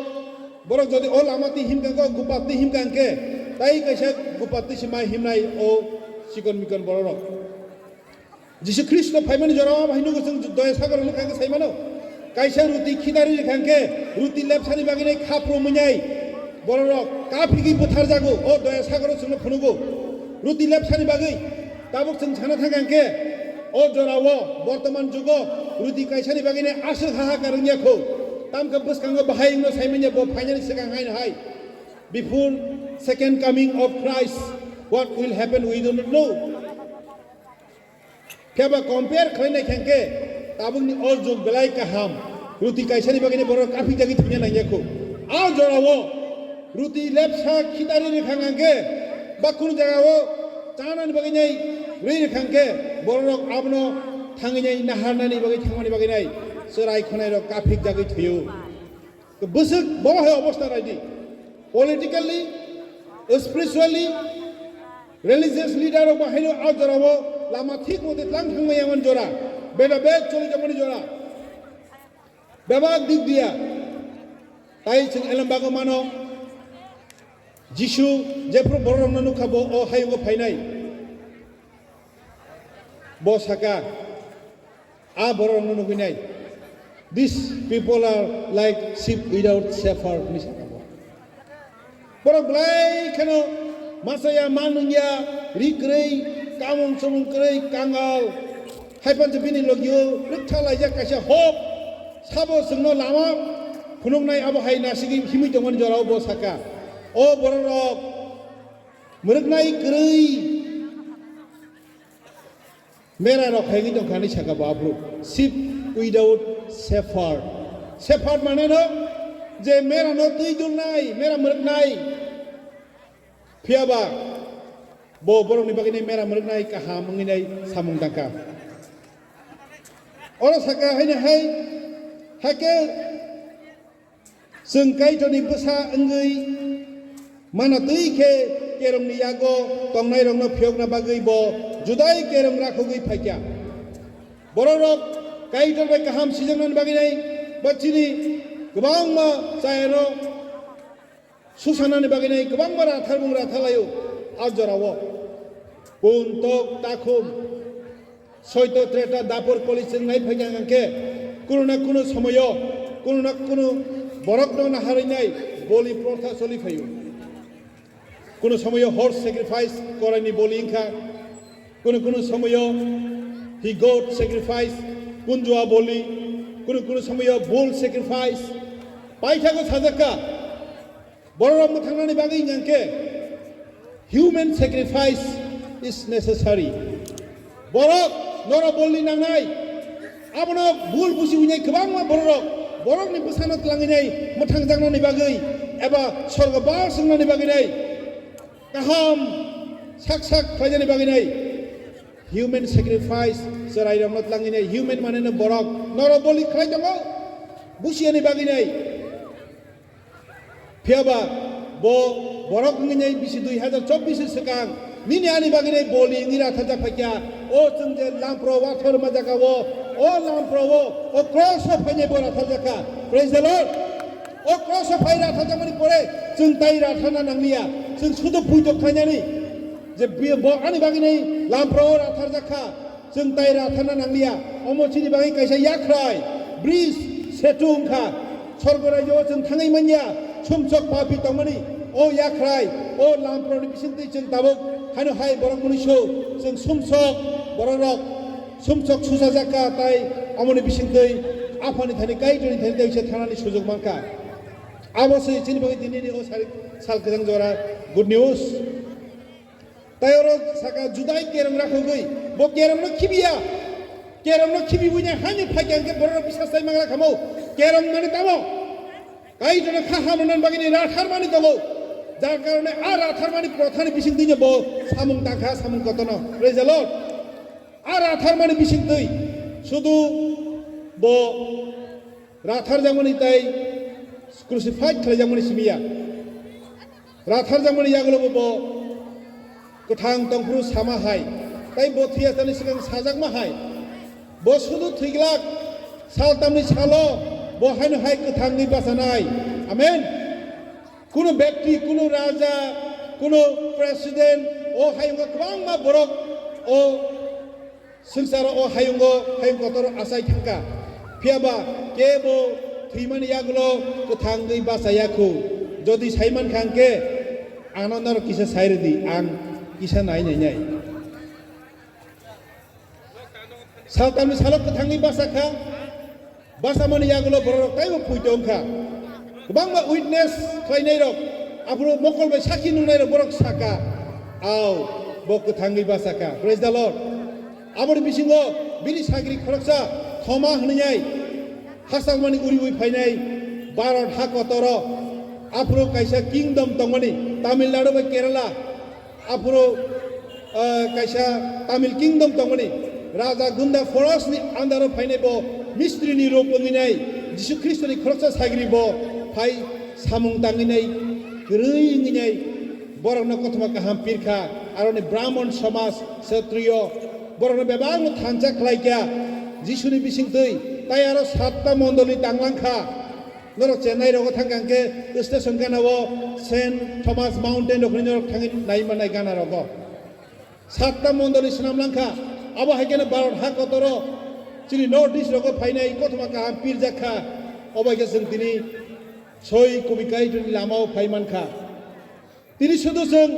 borok jodi o lama twi him kha hwnkhe, o gupat twi him kha hwnkhe, tai kaisa gupat twi se mai himnai o chikon mikon borok rok. Jisu Khristo phaimani jora o hai nugo chwng Doya Sagor ni kha hwnkhe sai mano. Kaisa ruti khidari rikha hwnkhe, ruti lepsani bagwi nai khapro mwnai borok rok kaphigwi butharjago, o Doya Sagor o chwngno phunugo. Ruti lepsani bagwi tabuk chwng sana thangkha hwnkhe, o jora o bortoman jugo ruti kaisani bagwi nai aswk hahakar wngya kho. Tamkhe bwskango bahai wngno sai manya bo phainani swkang haino hai. Before second coming of Christ, what will happen, we do not know. Phiya ba compare khlai nai kha hwnkhe, tabukni o jug belai kaham, ruti kaisani bagwi borok kaphik jagwi thwina nangya kho. A jora o ruti lepsa khidari rikha hwnkhe, ba kunu jaga o chanani bagwi nai rwi rikha hwnkhe, borok rok abono thangwi nai naharnani bagwi thangmani bagwi nai chwrai khonai rok kaphik jagwi thwio. Bwswk bo hai obostha naidi. Politically, spiritually, religious leader rok bahaino a jora o lama thik mate tlang thangmani yaman jora. Beda bed choli jamani jora. Bebak dik diya. Tai chwng elembago mano. Jisu jephru borok rokno nukha bo o hayungo phainai. Bo saka, a borok rokno nugwi nai. These people are like sheep without shepherd, hinwi saka bo. Borok belai kheno masa ya, ma nung ya, ri kwrwi, kamung chumung kwrwi, kangal. Hai phan se bini logio rwktha laijak kaisa hok. Sabo chwngno lama phunuknai abo hai nasigwi himwi tongmani jorao bo saka. O borok rok mwrwknai kwrwi. Mera rok khaigwi tongkha hinwi saka bo aphuru. Sheep without shepherd. Shepherd mane no je mera no twi dulnai, mera mwrwknai. Phiya ba bo borokni bagwi nai mera mwrwknai kaham wngwi nai samung tangkha. Oro saka haino hai, hakhe Chwng Kaitorni bwsa wngwi mana twi khe kerongni yago tongnairokno phiyokna bagwi bo Judai kerong rakhogwi phaikha. Bororok Kaitor bai kaham sijaknani bagwi nai ba chini kwbangma chayano susanani bagwi nai kwbangma ratharbung ratharlaio a jorao. Pun tok takhum Soito Treta Dapor Koli chwng nai phaikha hwnkhe, kuno na kuno somoyo, kuno na kuno borokno naharwi nai boli protha choli phaio. Kuno somoyo horse sacrifice koraini boli wngkha, kuno kuno somoyo he goat sacrifice, kunjua boli, kuno kuno somoyo bull sacrifice, paithago sajakha. Borok mwthangnani bagwi hwnkhe human sacrifice is necessary. Borok norok bolni nangnai. Abono bul busi hwnwi kwbangma borok, borokni bwsano twlangwi nai mwthangjaknani bagwi eba sorgo bal swngnani bagwi nai kaham sak sak khlainani bagwi nai human sacrifice chwrairokno twlangwi nai. Human mane no borok, norok bolni khlai tongo busiyani bagwi nai. Phiya ba bo borok wngwi nai bisi dui hazar chobbish ni swkang nini ani bagwi nai boli wngwi ratharjak phaikha. O chwng je lampro wathor ma jaga o, o lampro o, o cross o phainai bo ratharjak kha. Praise the Lord. O cross o phai ratharjakmani pore chwng tai ratharna nangliya. Chwng sudu puitok khainani je bi-, bo ani bagwi nai lampro o ratharjak kha. Chwng tai ratharna nangliya, omo chini bagwi kaisa yakhrai, bridge, setu wngkha. Sorgo raijao chwng thangwi manya, sumsok papi tongmani, o yakhrai, o lamproni bisingtwi chwng tabuk haino hai borok mwnwiso, chwng sumsok bororok, sumsok susajakha tai omoni bisingtwi aphani thani Kaitorni thani tei se thanani sujuk mankha. Abo se chini bagwi dinini o sal, sal kwchang jora good news. Tai oro saka Judai kerong rakhogwi Bo kerongno khibiya. Kerongno khibiwi nai hani phaikha hwnkhe borok bisas lai mangra khamo. Kerong mani tamo. Kaitorno kha hamrwna bagwi ni rathar mani tongo. Jar karone a rathar mani prothani bising twi bo samung tangkha, samung kotorno. Praise the Lord. A rathar mani bising twi sudu bo rathar jakmani tai crucified khlai jakmani simiya. Rathar jakmani yagulo bo kwthang tongphuru sama hai, tai bo thwiyasani swkang sajakma hai. Bo sudu thwiglak, saltamni salo bo haino hai kwthangwi bachanai. Amen. Kuno bekti, kuno raja, kuno president, o hayungo kwbangma borok o swngcharo o hayungo, hayung kotor achai thangkha. Phiyaba kebo thwimani yagulo kwthangwi bachaya khu. Jodi saimankha hwnkhe, ano norok kisa sai rwdi, ang kisa nai nai nai. Saltamni salo kwthangwi bachakha, bachamani yagulo bororok taibo poito wngkha. Kwbangma witness khlainairok, aphuru mokol bai sakhi nungnairok borok saka, "Ao, bo kwthangwi bachakha." Praise the Lord. Aboni bisingo bini sagri khoroksa Thoma hwnwi ai hachakmani uriwi phainai Bharat ha kotoro. Aphuru kaisa kingdom tongmani Tamil Nadu bai Kerala. Aphuru, ah, kaisa Tamil Kingdom tongmani Raja Gunda Forest ni under o phainai bo mistri ni rup wngwi nai, Jisu Khristo ni khoroksa sagri bo phai samung tangwi nai, kwrwi wngwi nai, borok no kothoma kaham pirkha, aro ni Brahmon somaj, Kshatriyo, borok no bebak no thansa khlai kha, Jisu ni bising twi, tai aro satta mondoli tanglang kha. Norok Chennai rogo thang kha hwnkhe station gana o Saint Thomas Mountain rok hinwi norok thangwi nai manai gana rogo. Satta mondoli swnam lang kha. Abo hai kheno Bharat ha kotoro chini North East rogo phainai kothoma kaham pirjak kha. Obo hai khe chwng tini soi kubi kaitorni lama o phai man kha. Tini sudu chwng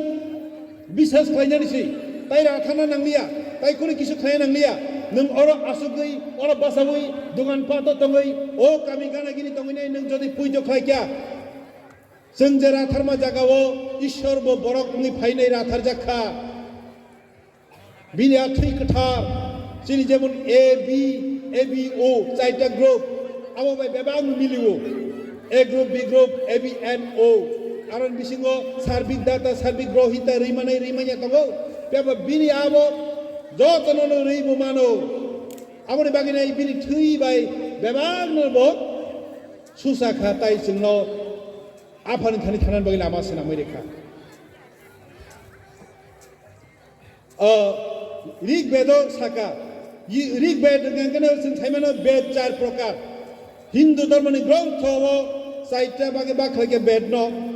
bisas khlainani se, tai rathana nangliya, tai kunu kisu khlai nangliya. Nwng oro asugwi, oro basawi, dogan pato tongwi, o kami gana gini tongwi nai nwng jodi puijo khlai kya. Chwng je ratharma jaga o Ishwar bo borok wngwi phainai ratharjak kha. Bini a thwi kwthar, chini jemon A B, A B O, chaita group, abo bai bebak no milio. A group, B group, A B N O. Aro ni bisingo Sarbik Data, Sarbik Grohita, rimani, rimanya tongo. Phiya ba bini abo jotono no ri bo mano. Aboni bagwi nai bini thwi bai bebak no bo susa kha tai chwngno aphani thani thanani bagwi lama swnamwi rikha. O Rig Bedo saka, i-, Rig Bed hwnkhe no chwng saimano Bed char prokar. Hindu dhormoni grontho o chaita bage bak khlai khe Bed no.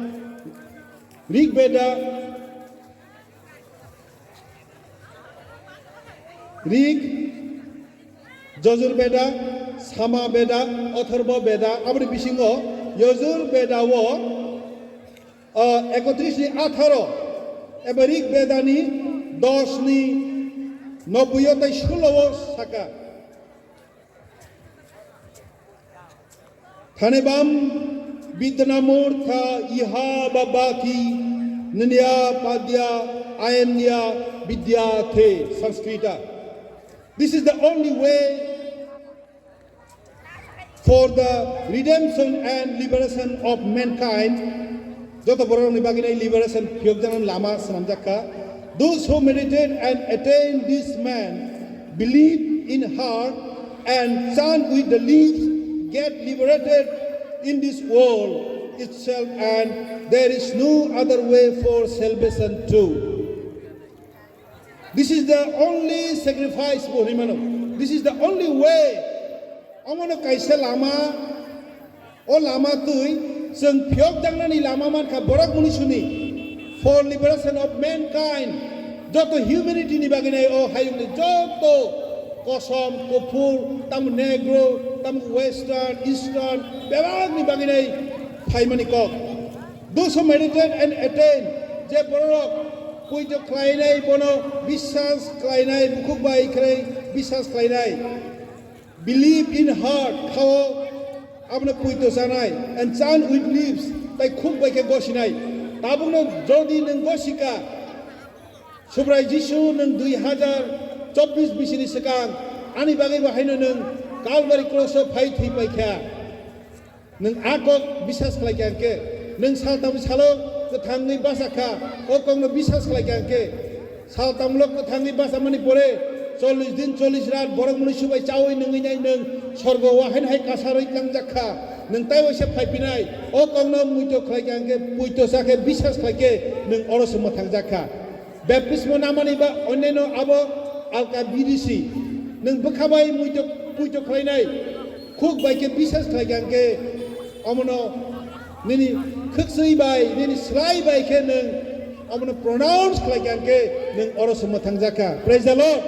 Rig Beda, Rig, Jojur Beda, Sama Beda, Otharbo Beda, aboni bisingo Yojur Beda o, o, ekotris ni atharo, eba Rig Beda ni dos ni noboi o tai sulo o saka. Thanebam Vidyanamurtha iha babaki nanya padya ayanya vidyathe Sanskrita. This is the only way for the redemption and liberation of mankind. Joto borok ni bagwi nai liberation phiyok jana lama swnamjak kha. Those who meditate and attain this man believe in heart and chant with the lips get liberated in this world itself, and there is no other way for salvation too. This is the only sacrifice bo hinwi mano. This is the only way. Omono kaisa lama, o lama twi chwng phiyok jangnani lama mankha borok munisuni for liberation of mankind. Joto humanity ni bagwi nai o hayungni joto kosom, kuphur, tamo negro, tamo western, eastern, bebak ni bagwi nai phaimani kok. Those who meditate and attain, je borok puijo khlainai, bono biswas khlainai, bukhuk bai khlai biswas khlainai. Believe in heart, khao abono puito sanai, and chant with lips, tai khuk bai khe gosinai. Tabukno jodi nwng gosika, Subrai Jisu nwng dui hajar chobbish bisini swkang ani bagwi bo haino nwng Calvary cross-o phai thwi paikha. Nwng a kok bisas khlai kha hwnkhe, nwng saltam salo kwthangwi bacha kha, o kokno bisas khlai kha hwnkhe, saltamlo kwthangwi bachamani pore chollish din chollish rat borok mwnwi subai chaui nwngwi nai nwng sorgo o haino hai kasarwi tlangjak kha. Nwng tai waisa phaipinai, o kokno muito khlai kha hwnkhe, puito cha khe bisas khlai khe nwng oro se mwthangjak kha. Baptismo namani ba onyaino abo alka bidisi. Nwng bwkha bai muito puito khlainai, khuk bai khe bisas khlai kha hwnkhe, omono nini khwksui bai, nini slai bai khe nwng omono pronounce khlai kha hwnkhe, nwng oro se mwthangjak kha. Praise the Lord.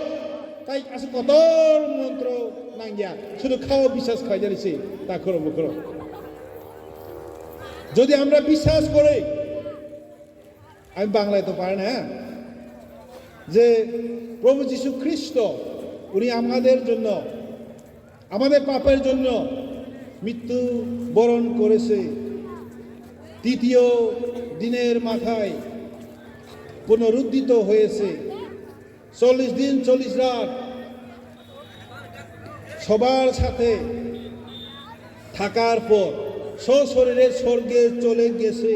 Tai aswk kotor montro nangya, sudu khao bisas khlainani se takhoro bukhoro. Jodi amra bisas kore, আমি বাংলায় তো পারি না, হ্যাঁ? যে প্রভু যীশু খ্রিস্ট, উনি আমাদের জন্য, আমাদের পাপের জন্য মৃত্যু বরণ করেছে, তৃতীয় দিনের মাথায় পুনরুত্থিত হয়েছে। চল্লিশ দিন, চল্লিশ রাত সবার সাথে থাকার পর সশরীরে স্বর্গে চলে গেছে।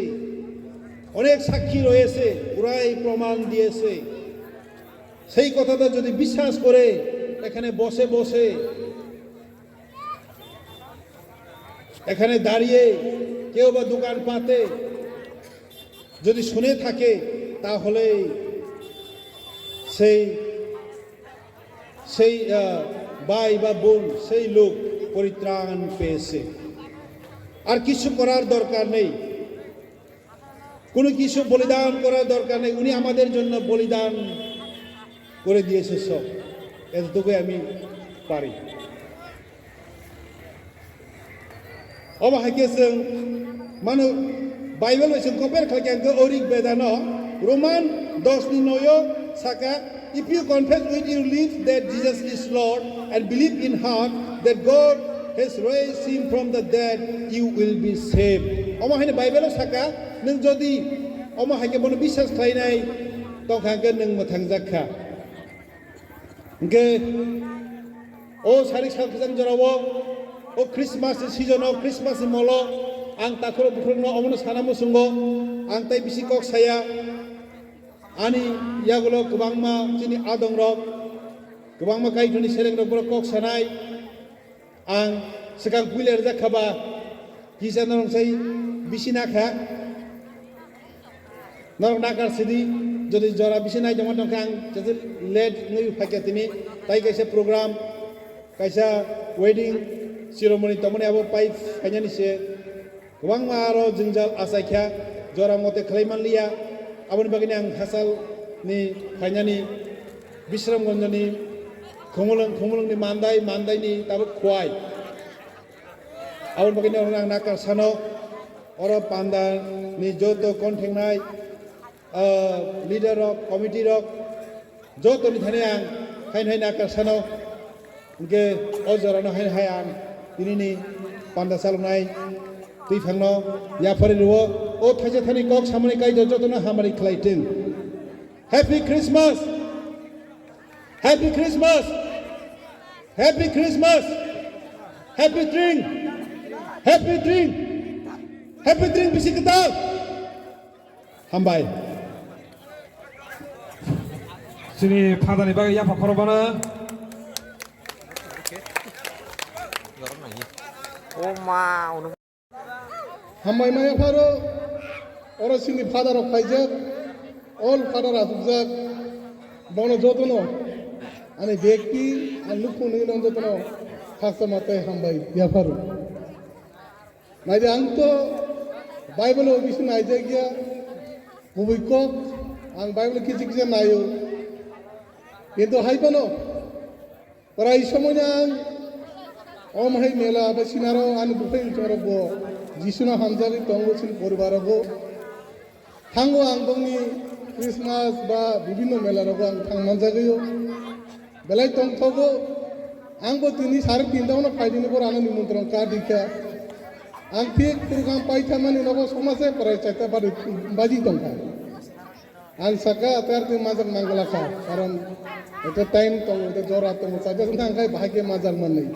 অনেক সাক্ষী রয়েছে, ওরাই প্রমাণ দিয়েছে। সেই কথাটা যদি বিশ্বাস করে এখানে বসে বসে, এখানে দাঁড়িয়ে কেউ বা দোকানপাতে যদি শুনে থাকে, তাহলে সেই, সেই, আহ, ভাই বা বোন, সেই লোক পরিত্রাণ পেয়েছে। আর কিছু করার দরকার নেই, কোনো কিছু বলিদান করার দরকার নেই। উনি আমাদের জন্য বলিদান করে দিয়েছে সব। এতটুকুই আমি পারি। Omo hai khe chwng mano Bible bai chwng compare khlai kha hwnkhe o Rig Veda no Roman dos ni noi o saka, "If you confess with your lips that Jesus is Lord and believe in heart that God has raised him from the dead, you will be saved." Omo hai no Bible o saka, nwng jodi omo hai khe bono biswas khlainai tongkha hwnkhe nwng mwthangjak kha. Hwnkhe o sari sal khajang jorao, o Christmas ni season o, Christmas ni molo ang takhuk bukhuk no omono sana muchungo, ang tai bisi kok saya. Ani yagulo kwbangma chini adong rok, kwbangma Kaitorni seleng rok borok kok sanai. Ang swkang puila rijak kha ba, kisa norok sai bisi na kha. Norok nakar sidi, jodi jora bisi nai tongma tongkha ang, jodi late wngwi phaikha tini, tai kaisa program, kaisa wedding ceremony tongmani abo pai phainani se. Kwbangma aro jwngjal achaikha, jora mote khlai manliya. Aboni bagwino ang hachal ni phainani Bisramganjni Khumulwng, Khumulwngni Mandai, Mandaini tabuk Khowai. Aboni bagwino ang nakar sano, oro pandani joto konthengnai, ah, leader rok, committee rok, jotoni thani ang haino hai nakar sano, hwnkhe o jorano haino hai ang tinini panda chaloknai twiphangno yapharwi rwo. O thaisa thani kok samani Kaitor jotono hamari khlai thung. Happy Christmas! Happy Christmas! Happy Christmas! Happy drink! Happy drink! Happy drink bisi kwtal! Hambai. Chini phandani bagwi yapha khorokbana. O ma, ono. Hambai maya pharo, oro chini father rok phaijak, all father asukjak, bono jotono, ani bekti, ani nukhung nini jotono, khaksa matai hambai yapharo. Naidi, ang to Bible o bisi naijak ya, kubui kok, ang Bible kisa kisa naio. Kintu hai phano, prai somoi no ang, om hai mela bai sinaro ani buphai chorok bo, Jisu no hamjagwi tongo chini poribar rogo. Thango ang bongni Christmas ba bibinno mela rogo ang thang manjagwio. Belai tongthogo, ang bo tini sare tinta ono phaidini bor ano nimantron card rikha. Ang thik program paithamani nogo somase prai chaita badi baji tongkha. Ang saka atar twi majak nangwlakha, karon ekta time tongo, ekta jora tongo, chajaknai hwnkhe bahai khe majak manwi.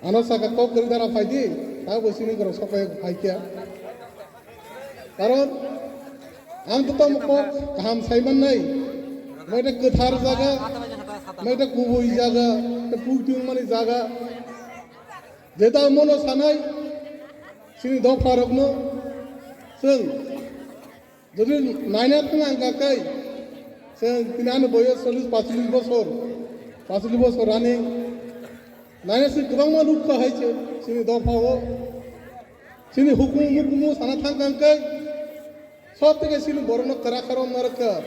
Ano saka kok kwrwi dara phaidi, ta bo sini korok sopai phaikha. Karon ang to tamo kok kaham sai mannai, mo ekta kwthar jaga, mo ekta kubui jaga, ekta puitwng mani jaga. Jeta mono sanai, sini dopharokno chwng Jodi naina thang ang kakai, se tini ani boyos chollish panchollish bosor, panchollish bosor running. Naina se kwbangma nukha hai se, sini dophao. Sini hukumu mukumu sana thang kangkai, sob theke sini borokno kwrak kharok narwkha.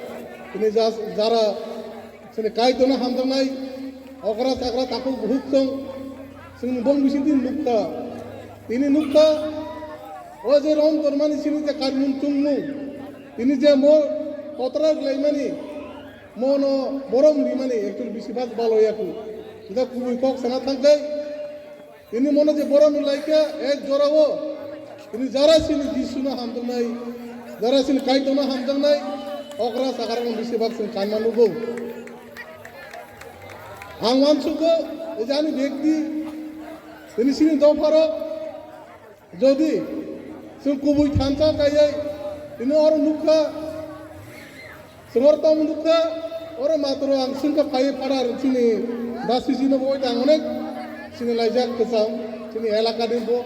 Tini jas-, jara Chini Kaitorno hamjaknai okra chakra takhuk bukhuk chwng chwngni bong bising tini nukha. Tini nukha, o je rom tormani chini je karmung chwngmung, tini je mo kotra glaimani, mono borom rimani ekchul bisi bak balo yaku. Hingkhe kubui kok sana thangkhai, Tini mono je borom ni laikha ek jorao, tini jara sini Jisuno hamjaknai, jara sini Kaitorno hamjaknai, okra sakara no bisi bak sini kanma nugo. Ang uansugo, jani bekti, tini sini dopharo, jodi sini kubui thansa kaiye, tini oro nukha, Sumar tong dukha, oro matro ang singka phai phara chini dasi chini bo ang onek chini laijak kwcham chini elaka ni bo.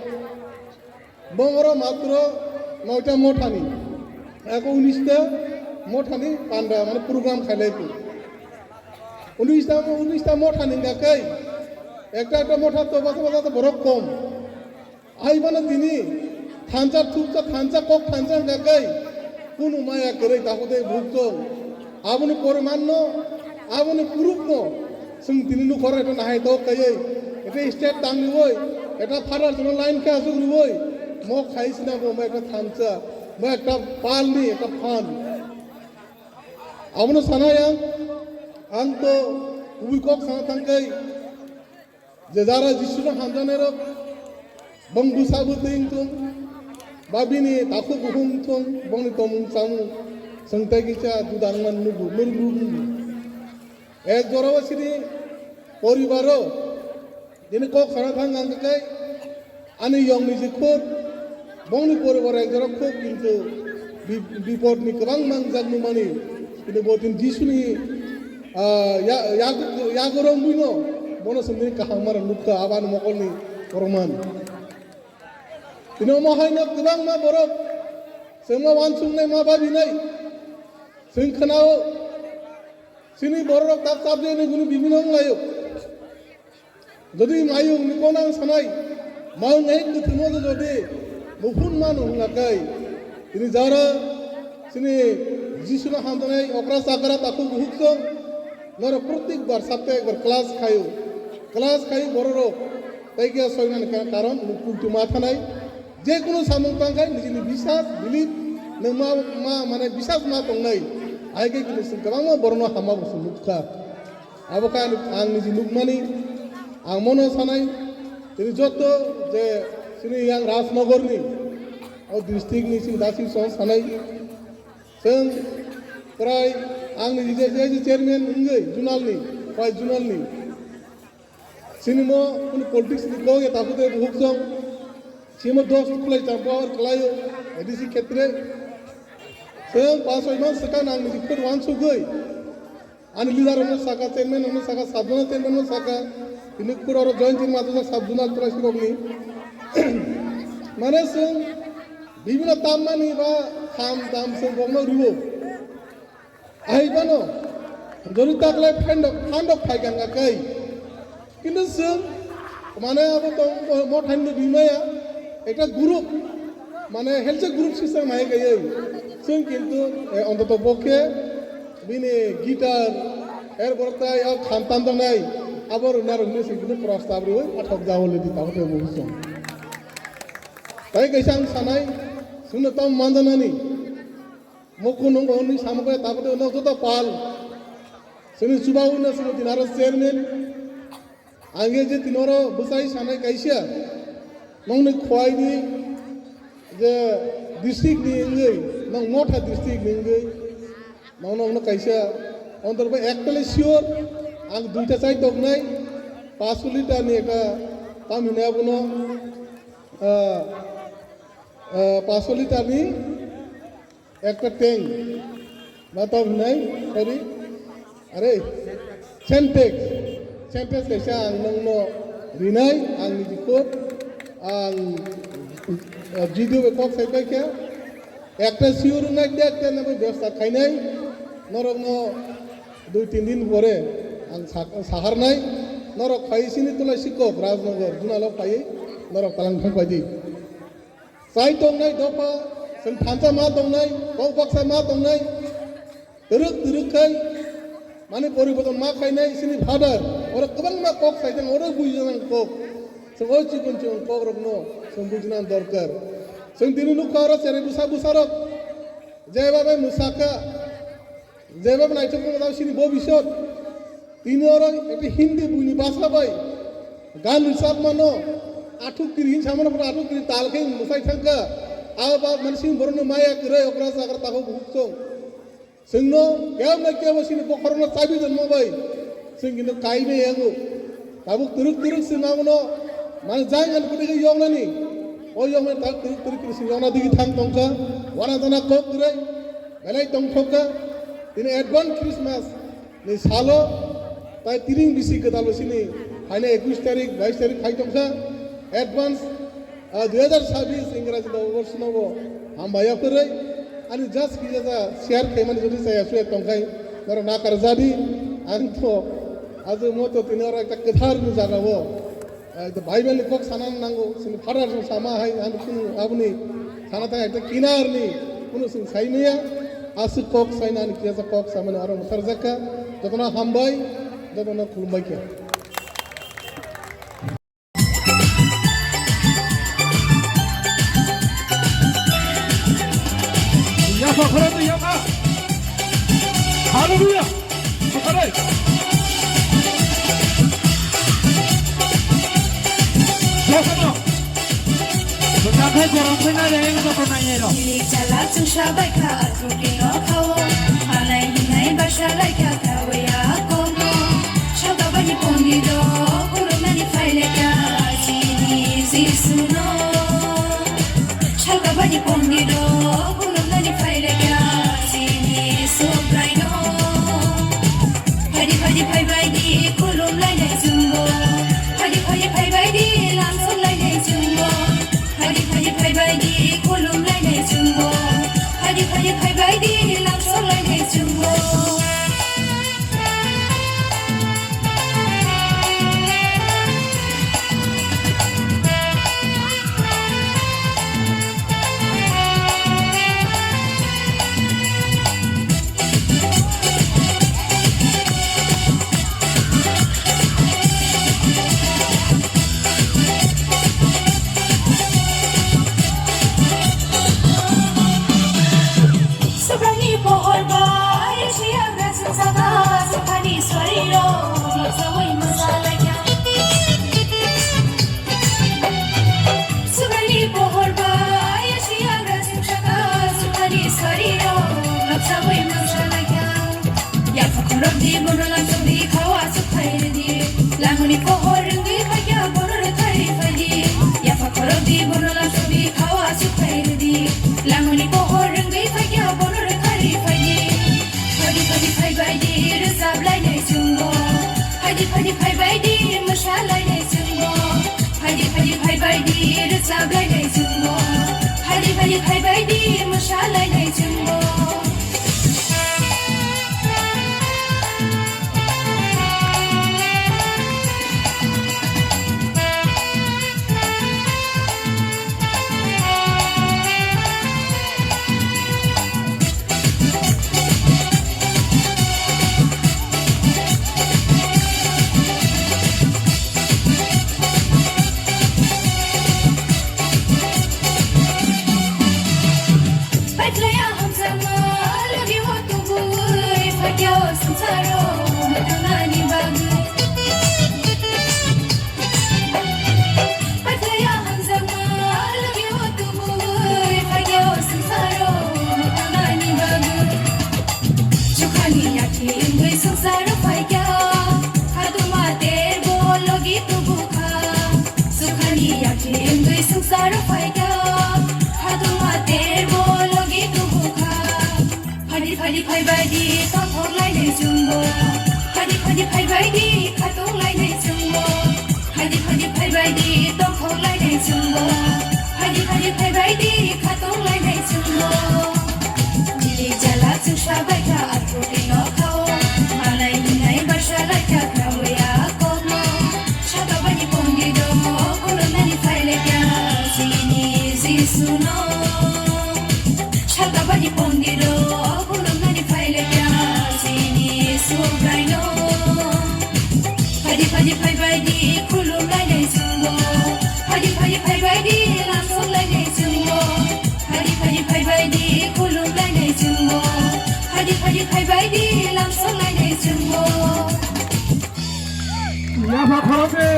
Bo oro matro noita mothani, ako unista mothani panda mane program khailai ko. Unista, unista mothani ngakai, ekta ekta motha to basa basa to borok kom. Aibano tini thansa thuksa thansa kok thansa hwnkha kai kunu maya kwrwi takhuk tei bukhuk chwng. Aboni porimanno, aboni purukno chwng tini nukhoro eta nahai tok kaiwi, eta state tangriwi, eta father chwngno line khe aswk rwwi, mok khai sina bo mo ekta thansa, mo ekta palni ekta phan. Abono sanai ang, ang to kubui kok sana thangkai. Je jara Jisuno hamjaknairok, bong bwsa bwtwi wngthung, ba bini takhuk bukhuk wngthung, bongni tongmung chamung chwng tei kisa juda wngmani nugo, nurung nurung nugo. Ek jorao chini poribaro, bini kok sana thang ang khe, ani yongni je khuk, Bongni poribar ek jora khuk kintu bi-, bipodni kwbang mangjak nukmani. Kintu bo tin Jisuni, ah, ya-, ya-, yagorong buino bono sendiri kaham mara nukha abani mokolni korokman. Tini omo haino kwbangma borok chwngma uansuknai ma babinai chwng khnao. Chini bororok tak chapjani guni bibino wnglaio. Jodi mayung ni konang sanai, mayung ek kuthimo jodi muphun mano hwnga kai. Tini jara chini Jisuno hamjaknai okra chakra takhuk bukhuk chwng norok protek bar sapta ekbar class khaio. Class khaio bororok tei khe soinani ka-, karon nukung tuma thanai. Je kunu samung tangkhai nijini bisas, belief, nwng ma, ma, mane bisas ma tongnai. Hai khe kunu chwng kwbangma borokno hamma bo chwng nukha. Abo khe ang, ang niji nukmani, ang mono sanai, tini joto je chini yang Rajnogorni, o districtni chini dasi song sanai. Chwng prai ang niji je, je, je chairman wngwi zonalni, pai zonalni. Chini mo kunu politics ni kok ya takhuk tei bukhuk chwng. Chini mo dos khulai champa or khwlaio A D C khetre. Chwng pas soi mas swkang ang niji khud uansugwi. Ani leader rokno saka, chairman rokno saka, sub zonal chairman rokno saka. Tini khud oro join chini mato sub zonal khwlai sirokni. Mane chwng bibino tammani ba kham dam chwng bokno rwo. Aibano jori taklai phandok, phandok phai ganga kai. Kintu chwng mane abo to mo thaino bimaya ekta group, mane helsa group system hai kai. Chwng kintu, eh, ontoto bokhe bini guitar, er borok tai o khantan tongnai, abo rwna rwngni se kintu prostab rwi pathok jawole di tamo te bo chwng. Tai kaisa ang sanai, chwngno tamo manjanani. Mokho nung bo hwnwi samung khe tabuk tei no joto pal. Chini chubaui no chini dinaro chairman. Ang je tinoro bwsai sanai kaisa. Nongni khwai ni je district ni wngwi, nong Motha district ni wngwi. Nono, nono kaisa, ontor bai ekta le sure, ang duita chai tongnai, paanch litre ni ekta, tam hinai abono, ah, ah, paanch litre ni ekta tank, ba tam hinai, sorry, are, Sintex, Sintex kaisa ang nongno rinai, ang niji kok, ang, ah, G D O bai kok sai pai khe, Ekta sure wngnai de, ekta nabo bebsa khainai, norokno dui tin din pore ang sa-, saharnai, norok phai sini tulai sikok Rajnagar, Junalo phai norok talang thang paidi. Chai tongnai dopha, chwng thansa ma tongnai, kok baksa ma tongnai, twrwk twrwk khai, mani poriborton ma khainai sini father, oro kwbangma kok sai thang, oro bujinang kok. Chwng o chikon chikon kok rokno chwng bujina dorkar. Chwng tini nukha oro cherai bwsa bwsa rok jeba bai mwsakha, jeba bai naithok tongma sini bobisot. Tini oro ekta Hindi buini basa bai gan rwchapmano, athuk kiri hin samano pura athuk kiri tal khe mwsai thangkha. Abo ba mani sini borokno maya kwrwi okra chagra takhuk bukhuk chwng. Chwngno kebo na kebo chini bokhorokno chabi tonma bai chwng kintu kai bai yango. Tabuk twrwk twrwk chwng abono mane jang ani kutui khe yoknani. O yoknani tabuk twrwk twrwk khe chwng yokna digi thang tongkha. Wana jana kok kwrwi belai tongthokha. Tini advance Christmas ni salo tai tiring bisi kwtal bo chini haino ekush tarik, bais tarik khai tongkha. Advance Ah, dui hajar sabis Ingraji noboborsno bo hambai ya kwrwi. Ani just kisa sa share khaimani jodi chaya suya tongkhai, norok nakar jadi. Ang to ajo moto tini oro ekta kwthar ni jaga o, ah, ekta Bible ni kok sana nango, chini father song sama hai, ang kunu aboni sana thang ekta kinar ni kunu sing sai maya. Aswk kok saina ani kisa kok samani oro mwthar jakka. Jotono hambai, jotono khulumbai khe. Yapha khoroknwi yapha. Hallelujah. Bukhare. Jotono. Bwkha khe gorok khe nai reng joto nai rok. Chala chwngsa bai kha. Kutino khao, anai hinai basa laikha khawaya komo. Salkabani pondiro, khulumnani phai laikha chini Jisuno. Salkabani pondiro, khulumnani phai laikha chini Subraino. Phaidi phaidi phai baidi khulum lainai chwngbo. Phaidi phaidi phai baidi lamsok lainai chwngbo. Phaidi phaidi phai baidi khulum lainai chwngbo. Phaidi phaidi phai baidi lamsok lainai chwngbo. Subraini pohor bai, siyagra saka, sukhani sariro, sawi masalaikya. Subraini pohor bai, siyagra saka, sukhani sariro, sawi masalaikya. Yapha khorok di, bono lamsok di, khawa aswk phai rwdi. Langmani pohor rwngwi phaikya, bono rwkhari phaidi. Yapha khorok di, bono lamsok di, khawa aswk phai rwdi. Langmani pohor rwngwi phaikya, bono rwkhari phaidi. Phaidi phaidi phai baidi, rwchap lainai chwngbo. Phaidi phaidi phai baidi, mwsa lainai chwngbo. Phaidi phaidi phai baidi, rwchap lainai chwngbo. Phaidi phaidi phai baidi, mwsa lainai chwngbo. Paithlaya hamjakma lagio tubui, phaikya o swngcharo mwthangani bagwi. Paithlaya hamjakma lagio tubui, phaikya o swngcharo mwthangani bagwi. Wngwi swngcharo phaikha, khatungma terbo logi tubukha. Sukhani yakni wngwi swngcharo phaikha, khatungma terbo logi tubukha. Phadi phadi phaibaidi tongthok lainai chwngbo. Phadi phadi phaibaidi khatung lainai chwngbo. Phadi phadi phaibaidi tongthok lainai chwngbo. Phadi phadi phaibaidi khatung lainai chwngbo. Nini jala chwngsa baikha athukni nokhao. Manai hinai barsa laikha khraoya kokno. Sakabani pondiro khulumnani phailaikha chini Jisuno. Sakabani pondiro khulumnani phailaikha chini Subraino. Phadi phadi phaibaidi khulumlainai chwngbo. Phadi phadi phaibaidi lamsokhlainai chwngbo. Phadi phadi phaibaidi khulumlainai chwngbo. Phadi phadi phaibaidi lamsokhlainai chwngbo. Yapha khorote.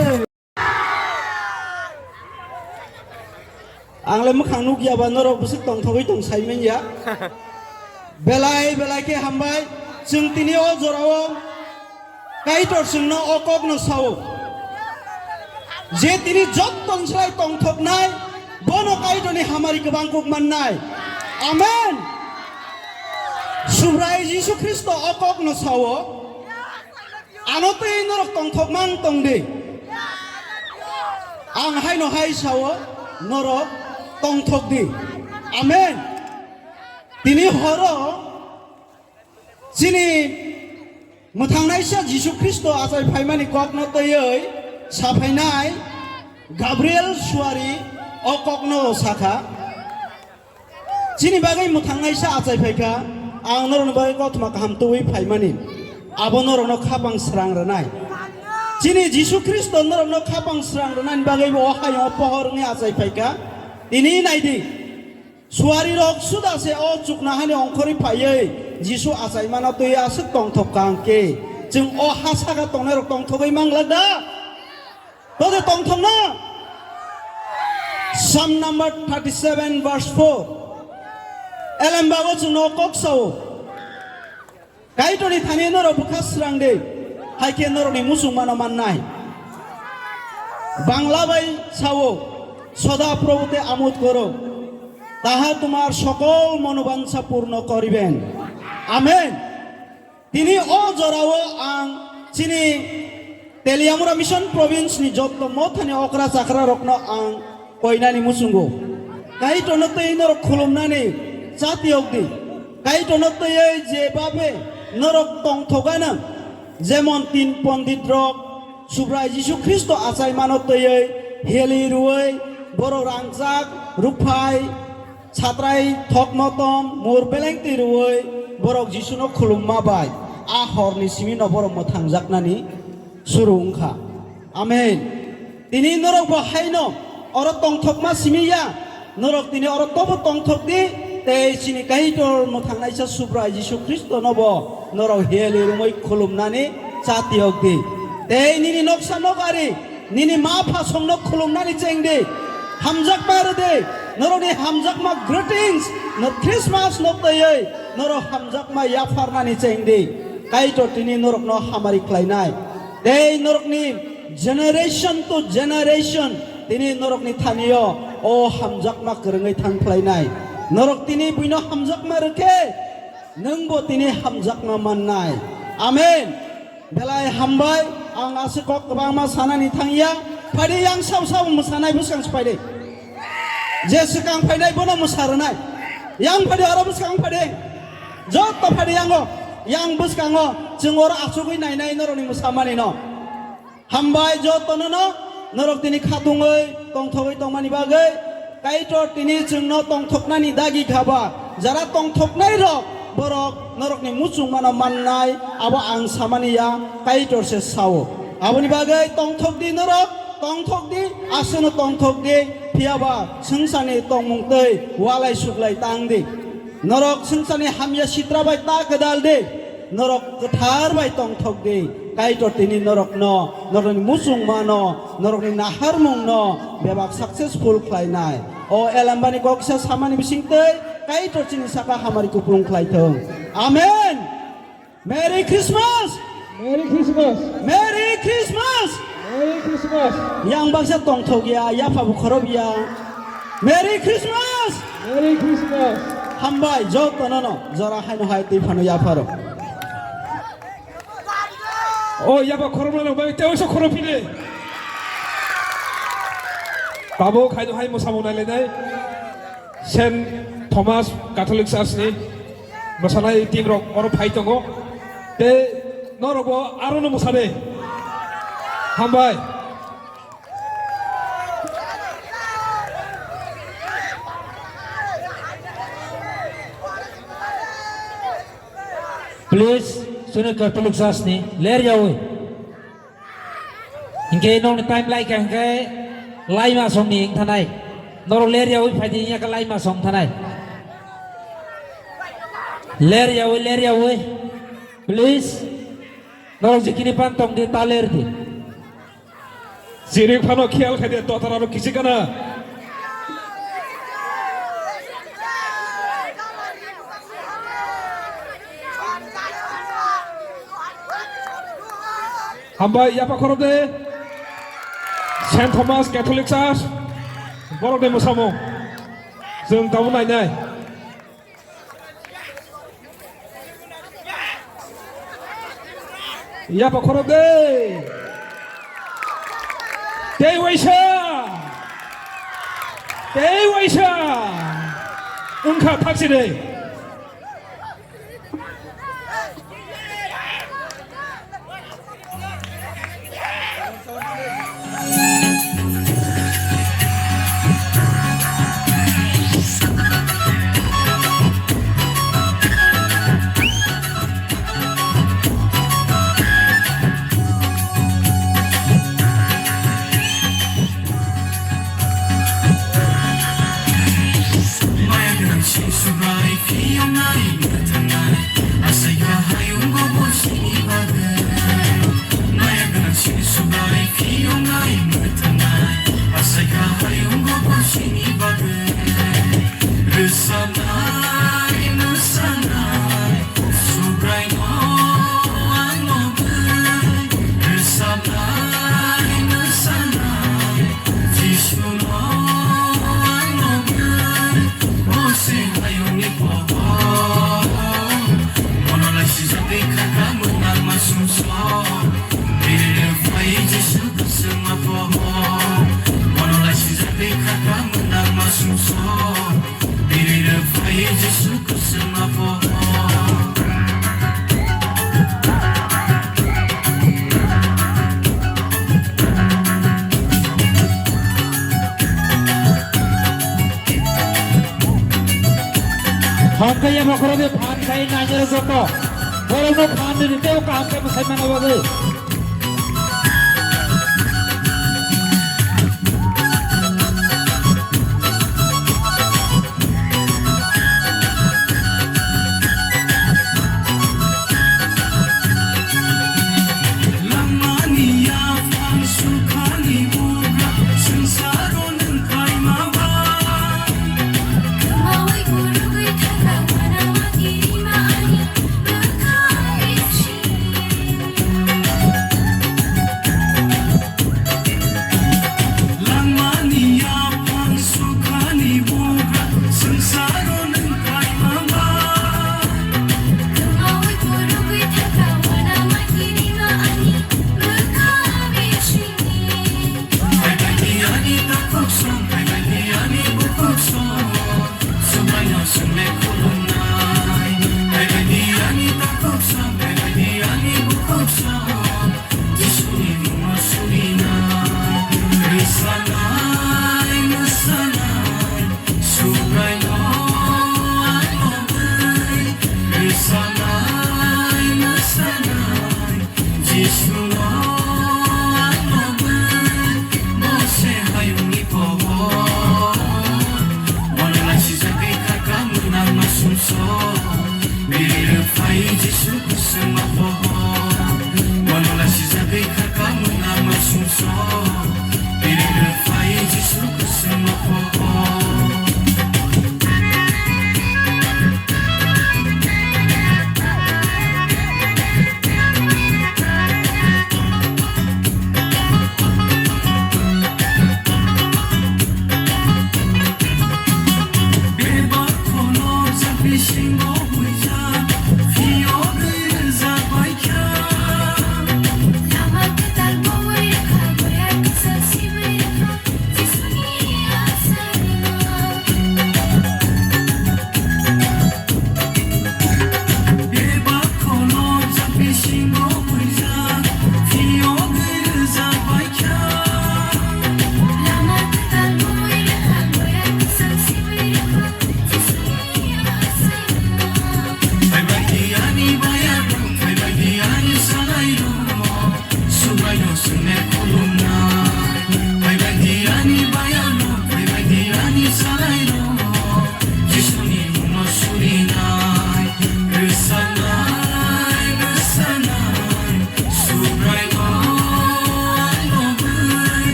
Ang le mwkhang nukya ba norok bwswk tongthogwi tong sai manya. Belai belai khe hambai, chwng tini o jorao Kaitor chwngno o kokno sao. Je tini jottoni slai tongthoknai, bono Kaitorni hamari kwbang kuk mannai. Amen. Subrai Jisu Khristo o kokno sao. Ano twi norok tongthok mang tong di. Ang haino hai sao, norok tongthok di. Amen. Tini horo chini mwthangnaisa Jisu Khristo achai phaimani kokno twiwi saphainai Gabriel suari o kokno sakha. Chini bagwi mwthangnaisa achai phaikha, ang norokni bagwi kothoma kaham tubui phaimani, abo norokno khapang srang rwnai. Chini Jisu Khristo norokno khapang srang rwnani bagwi bo o hayungo pohor wngwi achai phaikha. Tini naidi, suarirok suda se o chuknohani ongkhorwi phaiwi Jisu achaimano twi aswk tongthok kha hwnkhe, chwng o ha saka tongnairok tongthogwi manglak da? Tode tongthokno. Psalm number thirty-seven verse four. Elembago chwngno kok sao. Kaitorni thani norok bwkha srang di. Hai khe norokni muchungmano mannai. Bangla bai sao, "Soda Probute amod koro, taha tumar sokol monobansha purno koriben." Amen. Tini o jorao ang chini Teliamura Mission Province ni jotto mothani okra chakra rokno ang koinani muchungo. Kaitorno twi norok khulumnani chatiyok di. Kaitorno twiwi je babe norok tongthogana, jemon tin pondit rok Subrai Jisu Khristo achaimano twiwi heli rwui borok rangjak, rukphai, satrai thok motom mur beleng twi rwui borok Jisuno khulumma bai a horni simi no borok mwthangjaknani suru wngkha. Amen. Tini norok bo haino oro tongthokma simi ya, norok tini oro tobo tongthok di, tei chini Kaitor mwthangnaisa Subrai Jisu Khristo no bo norok heli rwmui khulumnani chatiyok di. Tei nini noksa nokari, nini ma pha songno khulumnani cheng di. Hamjakma rw di. Norokni hamjakma greetings, no Christmas no twiwi norok hamjakma yapharnani cheng di. Kaitor tini norokno hamari khlainai. Tei norokni generation to generation tini norokni thanio o hamjakma kwrwngwi thang khlainai. Norok tini buino hamjakma rwkhe, nwngbo tini hamjakma mannai. Amen. Belai hambai, ang aswk kok kwbangma sanani thangya. Phaidi yang sabo sabo mwsanai bwskang se phaidi. Je swkang phainai bono mwsa rwnai. Yang phaidi oro bwskang phaidi. Jotto phaidi yango. Yang bwskango chwng oro achugwi nainai norokni mwsamani no. Hambai jotono no, norok tini khatungwi tongthogwi tongmani bagwi Kaitor tini chwngno tongthoknani dagi kha ba. Jara tongthoknai rok, borok norokni muchungmano mannai, abo ang samani ya, Kaitor se sao. Aboni bagwi tongthok di norok, tongthok di, aswkno tongthok di, phiya ba swngcharni tongmung twi walai suklai tang di. Norok swngcharni hamya sitra bai ta kwdal di. Norok kwthar bai tongthok di. Kaitor tini norokno, norokni muchungmano, norokni naharmungno bebak successful khlainai. O elembani kok kisa samani bisingtwi Kaitor chini saka hamari kupulung khlaithung. Amen. Merry Christmas! Merry Christmas! Merry Christmas! Merry Christmas! Yang baksa tongthok ya, yapha bo khorop ya. Merry Christmas! Merry Christmas! Hambai, jotono no, jora haino hai twi phano yapharo. O yaba khorokma no bai tei oisa khorok phile. Tabuk haino hai mwsamung nailainai Saint Thomas Catholic Church ni mwsanai team rok oro phai tongo. Tei norok bo aro no mwsade. Hambai. Please, chwngno Catholic Church ni ler yawi. Hinkhe nokni time lai kha hinkhe laima songni wng thanai. Norok ler yawi phai di, yak laima song thanai. Ler yawi, ler yawi. Please. Norok jikini pan tong di, ta ler di. Chiri phano khiyal khai de, dotara rok kichi kana. Hambai, yapha khorok de. Saint Thomas Catholic Church, borok de mwsamung. Chwng tabuk nainai. Yapha khorok de. Tei waisa. Tei waisa. Wngkha thaksi de. Maya gwnang sini subai phiyongnai mwthangnai, asai kahai wnggo bo sini bagwi. Maya gwnang sini subai phiyongnai mwthangnai, asai kahai wnggo bo sini bagwi. Rwchapnai, mwsanai, Subraino ang nugwi. Rwchapnai, mwsanai, Jisuno ang nugwi. Bo se hayungni pohor. Bono laisijagwi kha kha mwnang ma sumsok. Bini rwphai Jisu kwchwngma pohor. Bono laisijagwi kha kha mwnang ma sumsok. Bini rwphai Jisu kwchwngma pohor. Hamkhe ya bokhorok de phan khai nai joto. Borokno phan rwdi tei o kaham khe bwsai manna bagwi. Langmani yaphang sukhani bugra, swngcharo nwng khaima ba. Kwmawi kwrwngwi thangkha uanama kirima ani bwkhak bithi.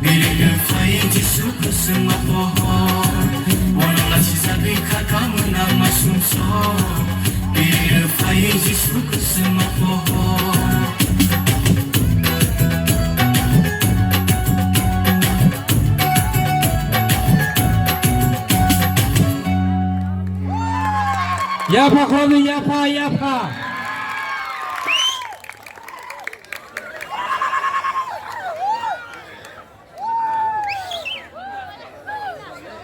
Biri phai Jisu kusuma pohor, bono lachijagwi kha kamuna masumso. Biri phai Jisu kusuma pohor. Yapha khoroknwi, yapha, yapha.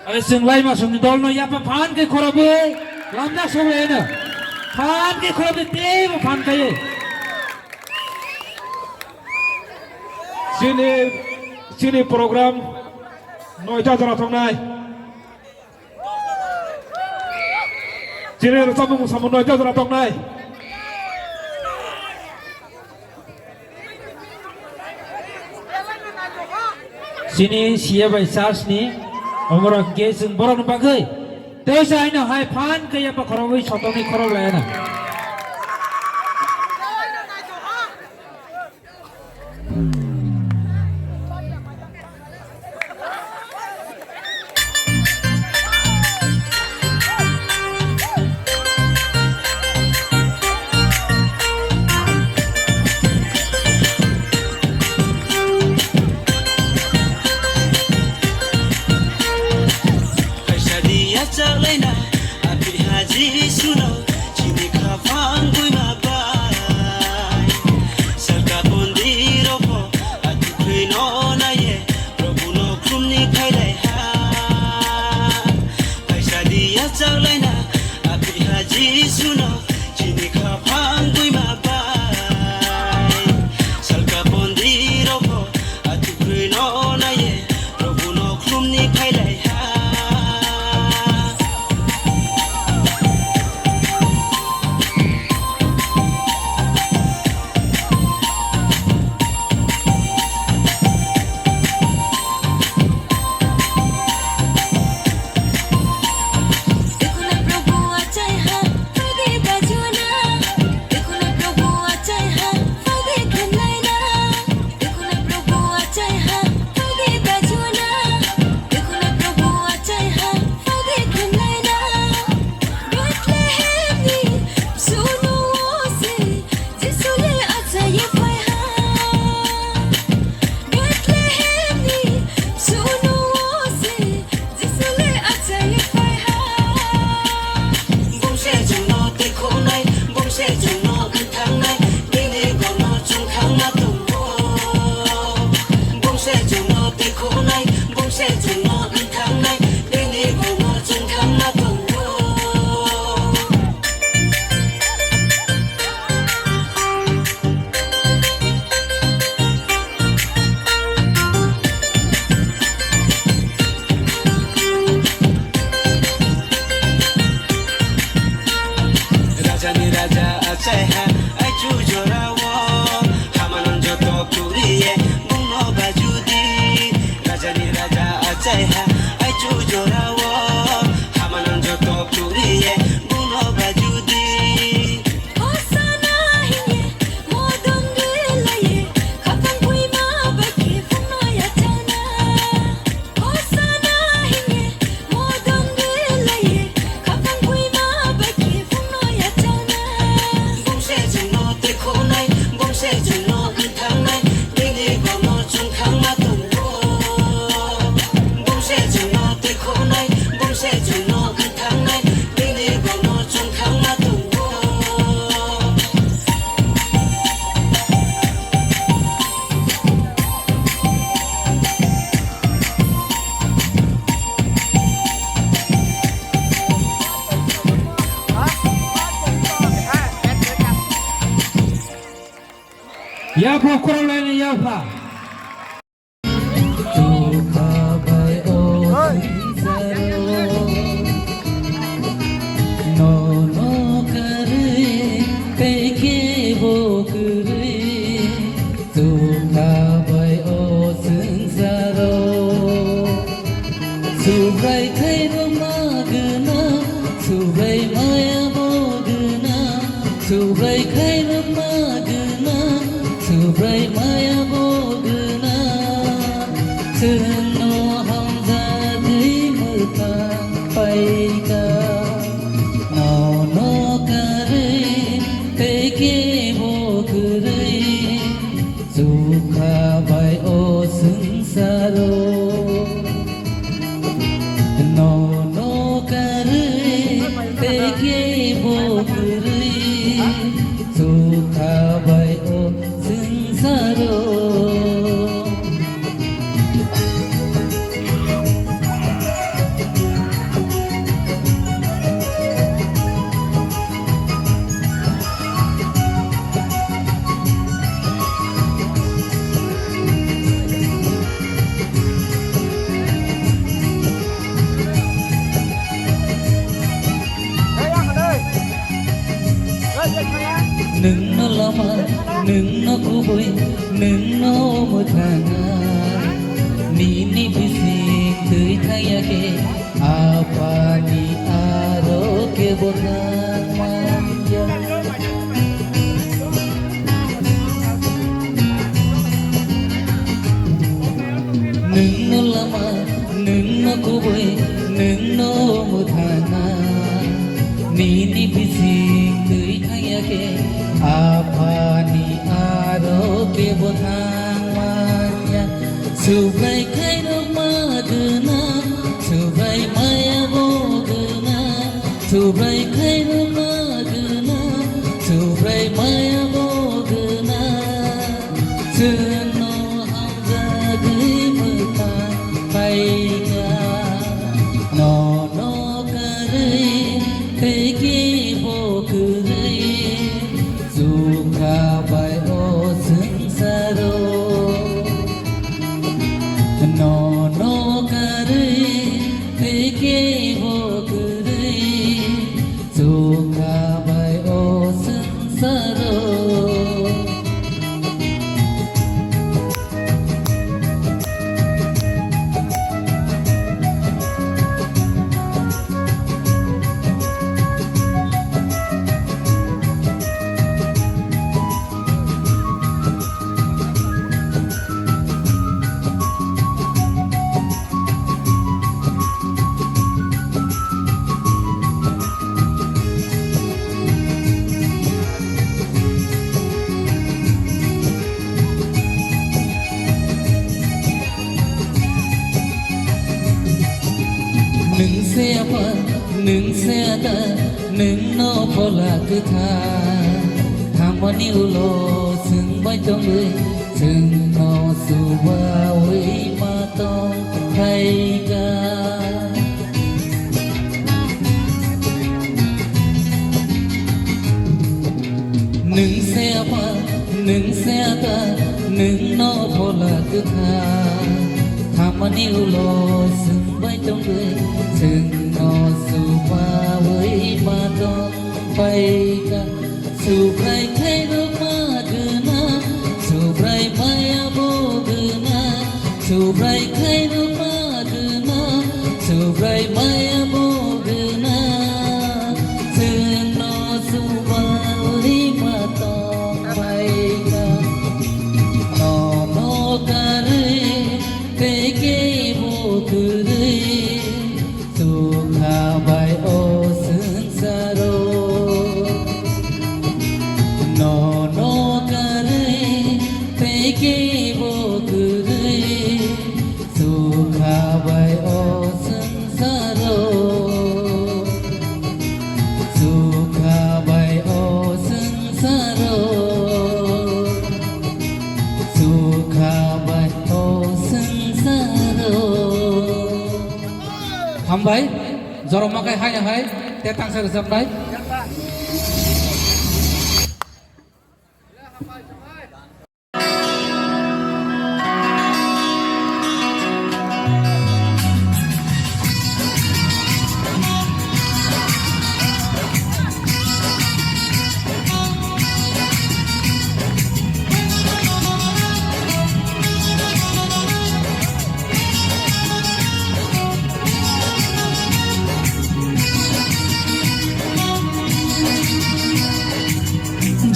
Are chwng laima songni dolno yapha phan khe khorobwi lamjak sogwi hino. Phan khe khorobwi teibo phan khaiwi. Chini, chini program noita jora thoknai. Chini rwchapmung samung noita jora thoknai. Chini C A bai church ni omorok khe chwng borok ni bagwi tei sa haino hai phan khe yapha khorogwi sotoni khorok lai ano. Kaisa dia chaklaina, apiha Jisuno, chini khapang buima bai. Salka bondirokbo, atukrwino naiye, Probhuno khumni phailai ha. Kaisa dia chaklaina, apiha Jisuno, chini khapang buima bai. Salka bondirokbo, atukrwino naiye, Probhuno khumni phailai ha. Bethlehemni sunuo se Jisule achai phai ha. Bumse chwngno twikhonai, bumse chwngno wngthangnai, bini borno chwng thangma tongo. Bumse chwngno twikhonai, bumse chwngno wngthangnai, bini borno chwng thangma tongo. Rajani raja achaiha aichu jorao, hamanang joto kuriye bungno bajudi. Rajani raja achaiha aichu jorao, hamanang joto kuriye bungno bajudi. Hosana hingye modon rwlaiye, khapang buima bai khe phungno yachana. Hosana hingye modon rwlaiye, khapang buima bai khe phungno yachana. Bumse chwngno twikhonai, bumse chwngno wngthangnai, bini borno chwng thangma tongo. Bumse chwngno twikhonai, bumse chwngno wngthangnai, bini borno chwng thangma tongo. Yapha khorang laina yapha. Tukha bai o sansaro, nono kwrwi tei kebo kwrwi. Tukha bai o sansaro, Subrai khai rwma gwnang, Subrai maya bo gwnang, Subrai khai rwma gwnang, Subrai maya bo Bo kwrwi chukha bai o swngsaro. Nono karwi tei kebo kwrwi chukha bai o swngsaro. Nwngno lama, nwngno kubui, nwngno mwthangna. Nini bising twi thangya khe, Aphani aro kebo thangmanya. Nwngno lama, nwngno kubui, nwngno mwthangna. Nini bising twi thangya khe, Aphani aro kebo thangmanya. Subrai khairok ma gwnang, Subrai maya bo gwnang, Subrai khairok ma gwnang, Subrai maya bo gwnang. Chwngno hamjagwi mwthang phaikha, nono karwi tei kebo kwrwi chukha bai o swngsaro. Nono karwi tei kebo kwrwi chukha bai o swngsaro. Nwng se Apha, nwng se Ada, nwng no Phola Kwthar. Thangmani ulo chwng bai tongwi, chwng no chubawi ma tong phaikha. Nwng se Apha, nwng se Ada, nwng no Phola Kwthar. Thangmani ulo chwng bai tongwi, chwng no chubawi ma tong phaikha. Subrai khairok ma gwnang, Subrai maya bo gwnang, Subrai khairok ma gwnang, Subrai maya bo gwnang. Chwngno chubawi ma tong phaikha, nono karwi tei kebo kwrwi chukha bai o swngsaro. Nono karwi tei kebo kwrwi chukha bai o swngsaro. Chukha bai o swngsaro. Chukha bai o swngsaro. Hambai, jorok ma khe hai hai, te tangsa rwchapnai.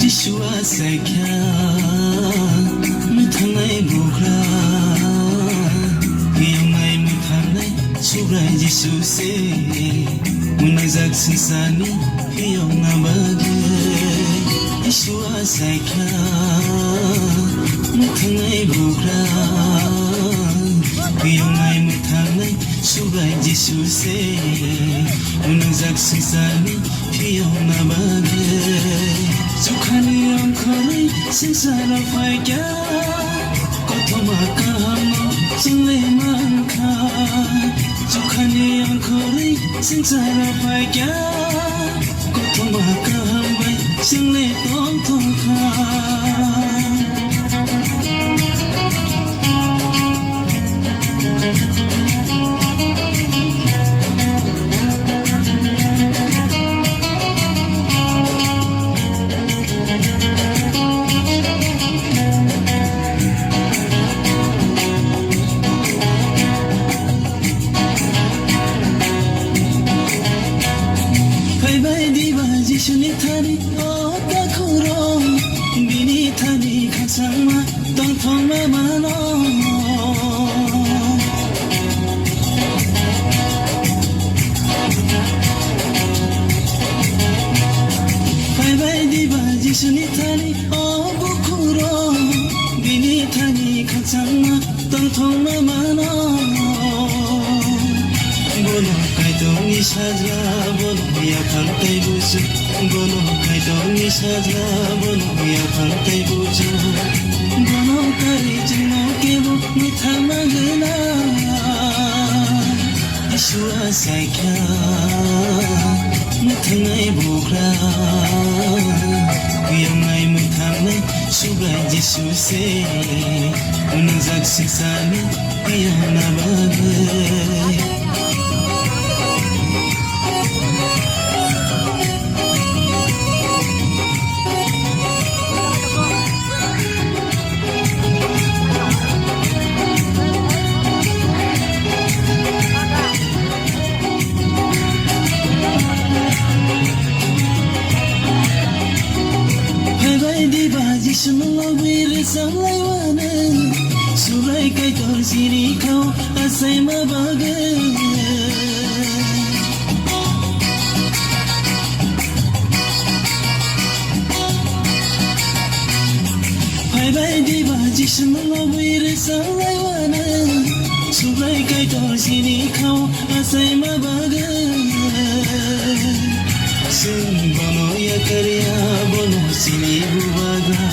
Jisu achaikha mwthangnai bugra, phiyoknai mwthangnai Subrai Jisu se, mwnajak swngcharni phiyokna bagwi. Jisu Saikha mwthangnai bugra, piyongnai mwthangnai Subrai Jisu se, unajak swngcharni phiyokna bagwi. Chukhani ongkhorwi swngcharo phaikha, kothoma kahamno chwngle mankha. Chukhani ongkhorwi swngcharo phaikha, kothoma kaham bai chwngle tongthokha. Phaibai diba Jisuni thani, o takhurok, bini thani khasangma tongthokma mano. Phaibai diba Jisuni thani, o bukhurok, bini thani khasangma tongthokma mano. Bono Kaitorni sajla, bono yaphang tei buju. Bono Kaitorni sajla, bono yaphang tei buju. Bono karwi chwngno kebo mwthangma gwnang. Isua saikha mwthangnai bugra, piyongnai mwthangnai Subrai Jisu se, unajak swngcharni piyokna bagwi. Phaibai diba Jisuni lobwi rwchap lai mano, Subrai Kaitor chini khao achaima bagwi. Phaibai diba Jisuni lobwi rwchap lai mano, Subrai Kaitor chini khao achaima bagwi. Chwng bono yakarya, bono chini bubagra.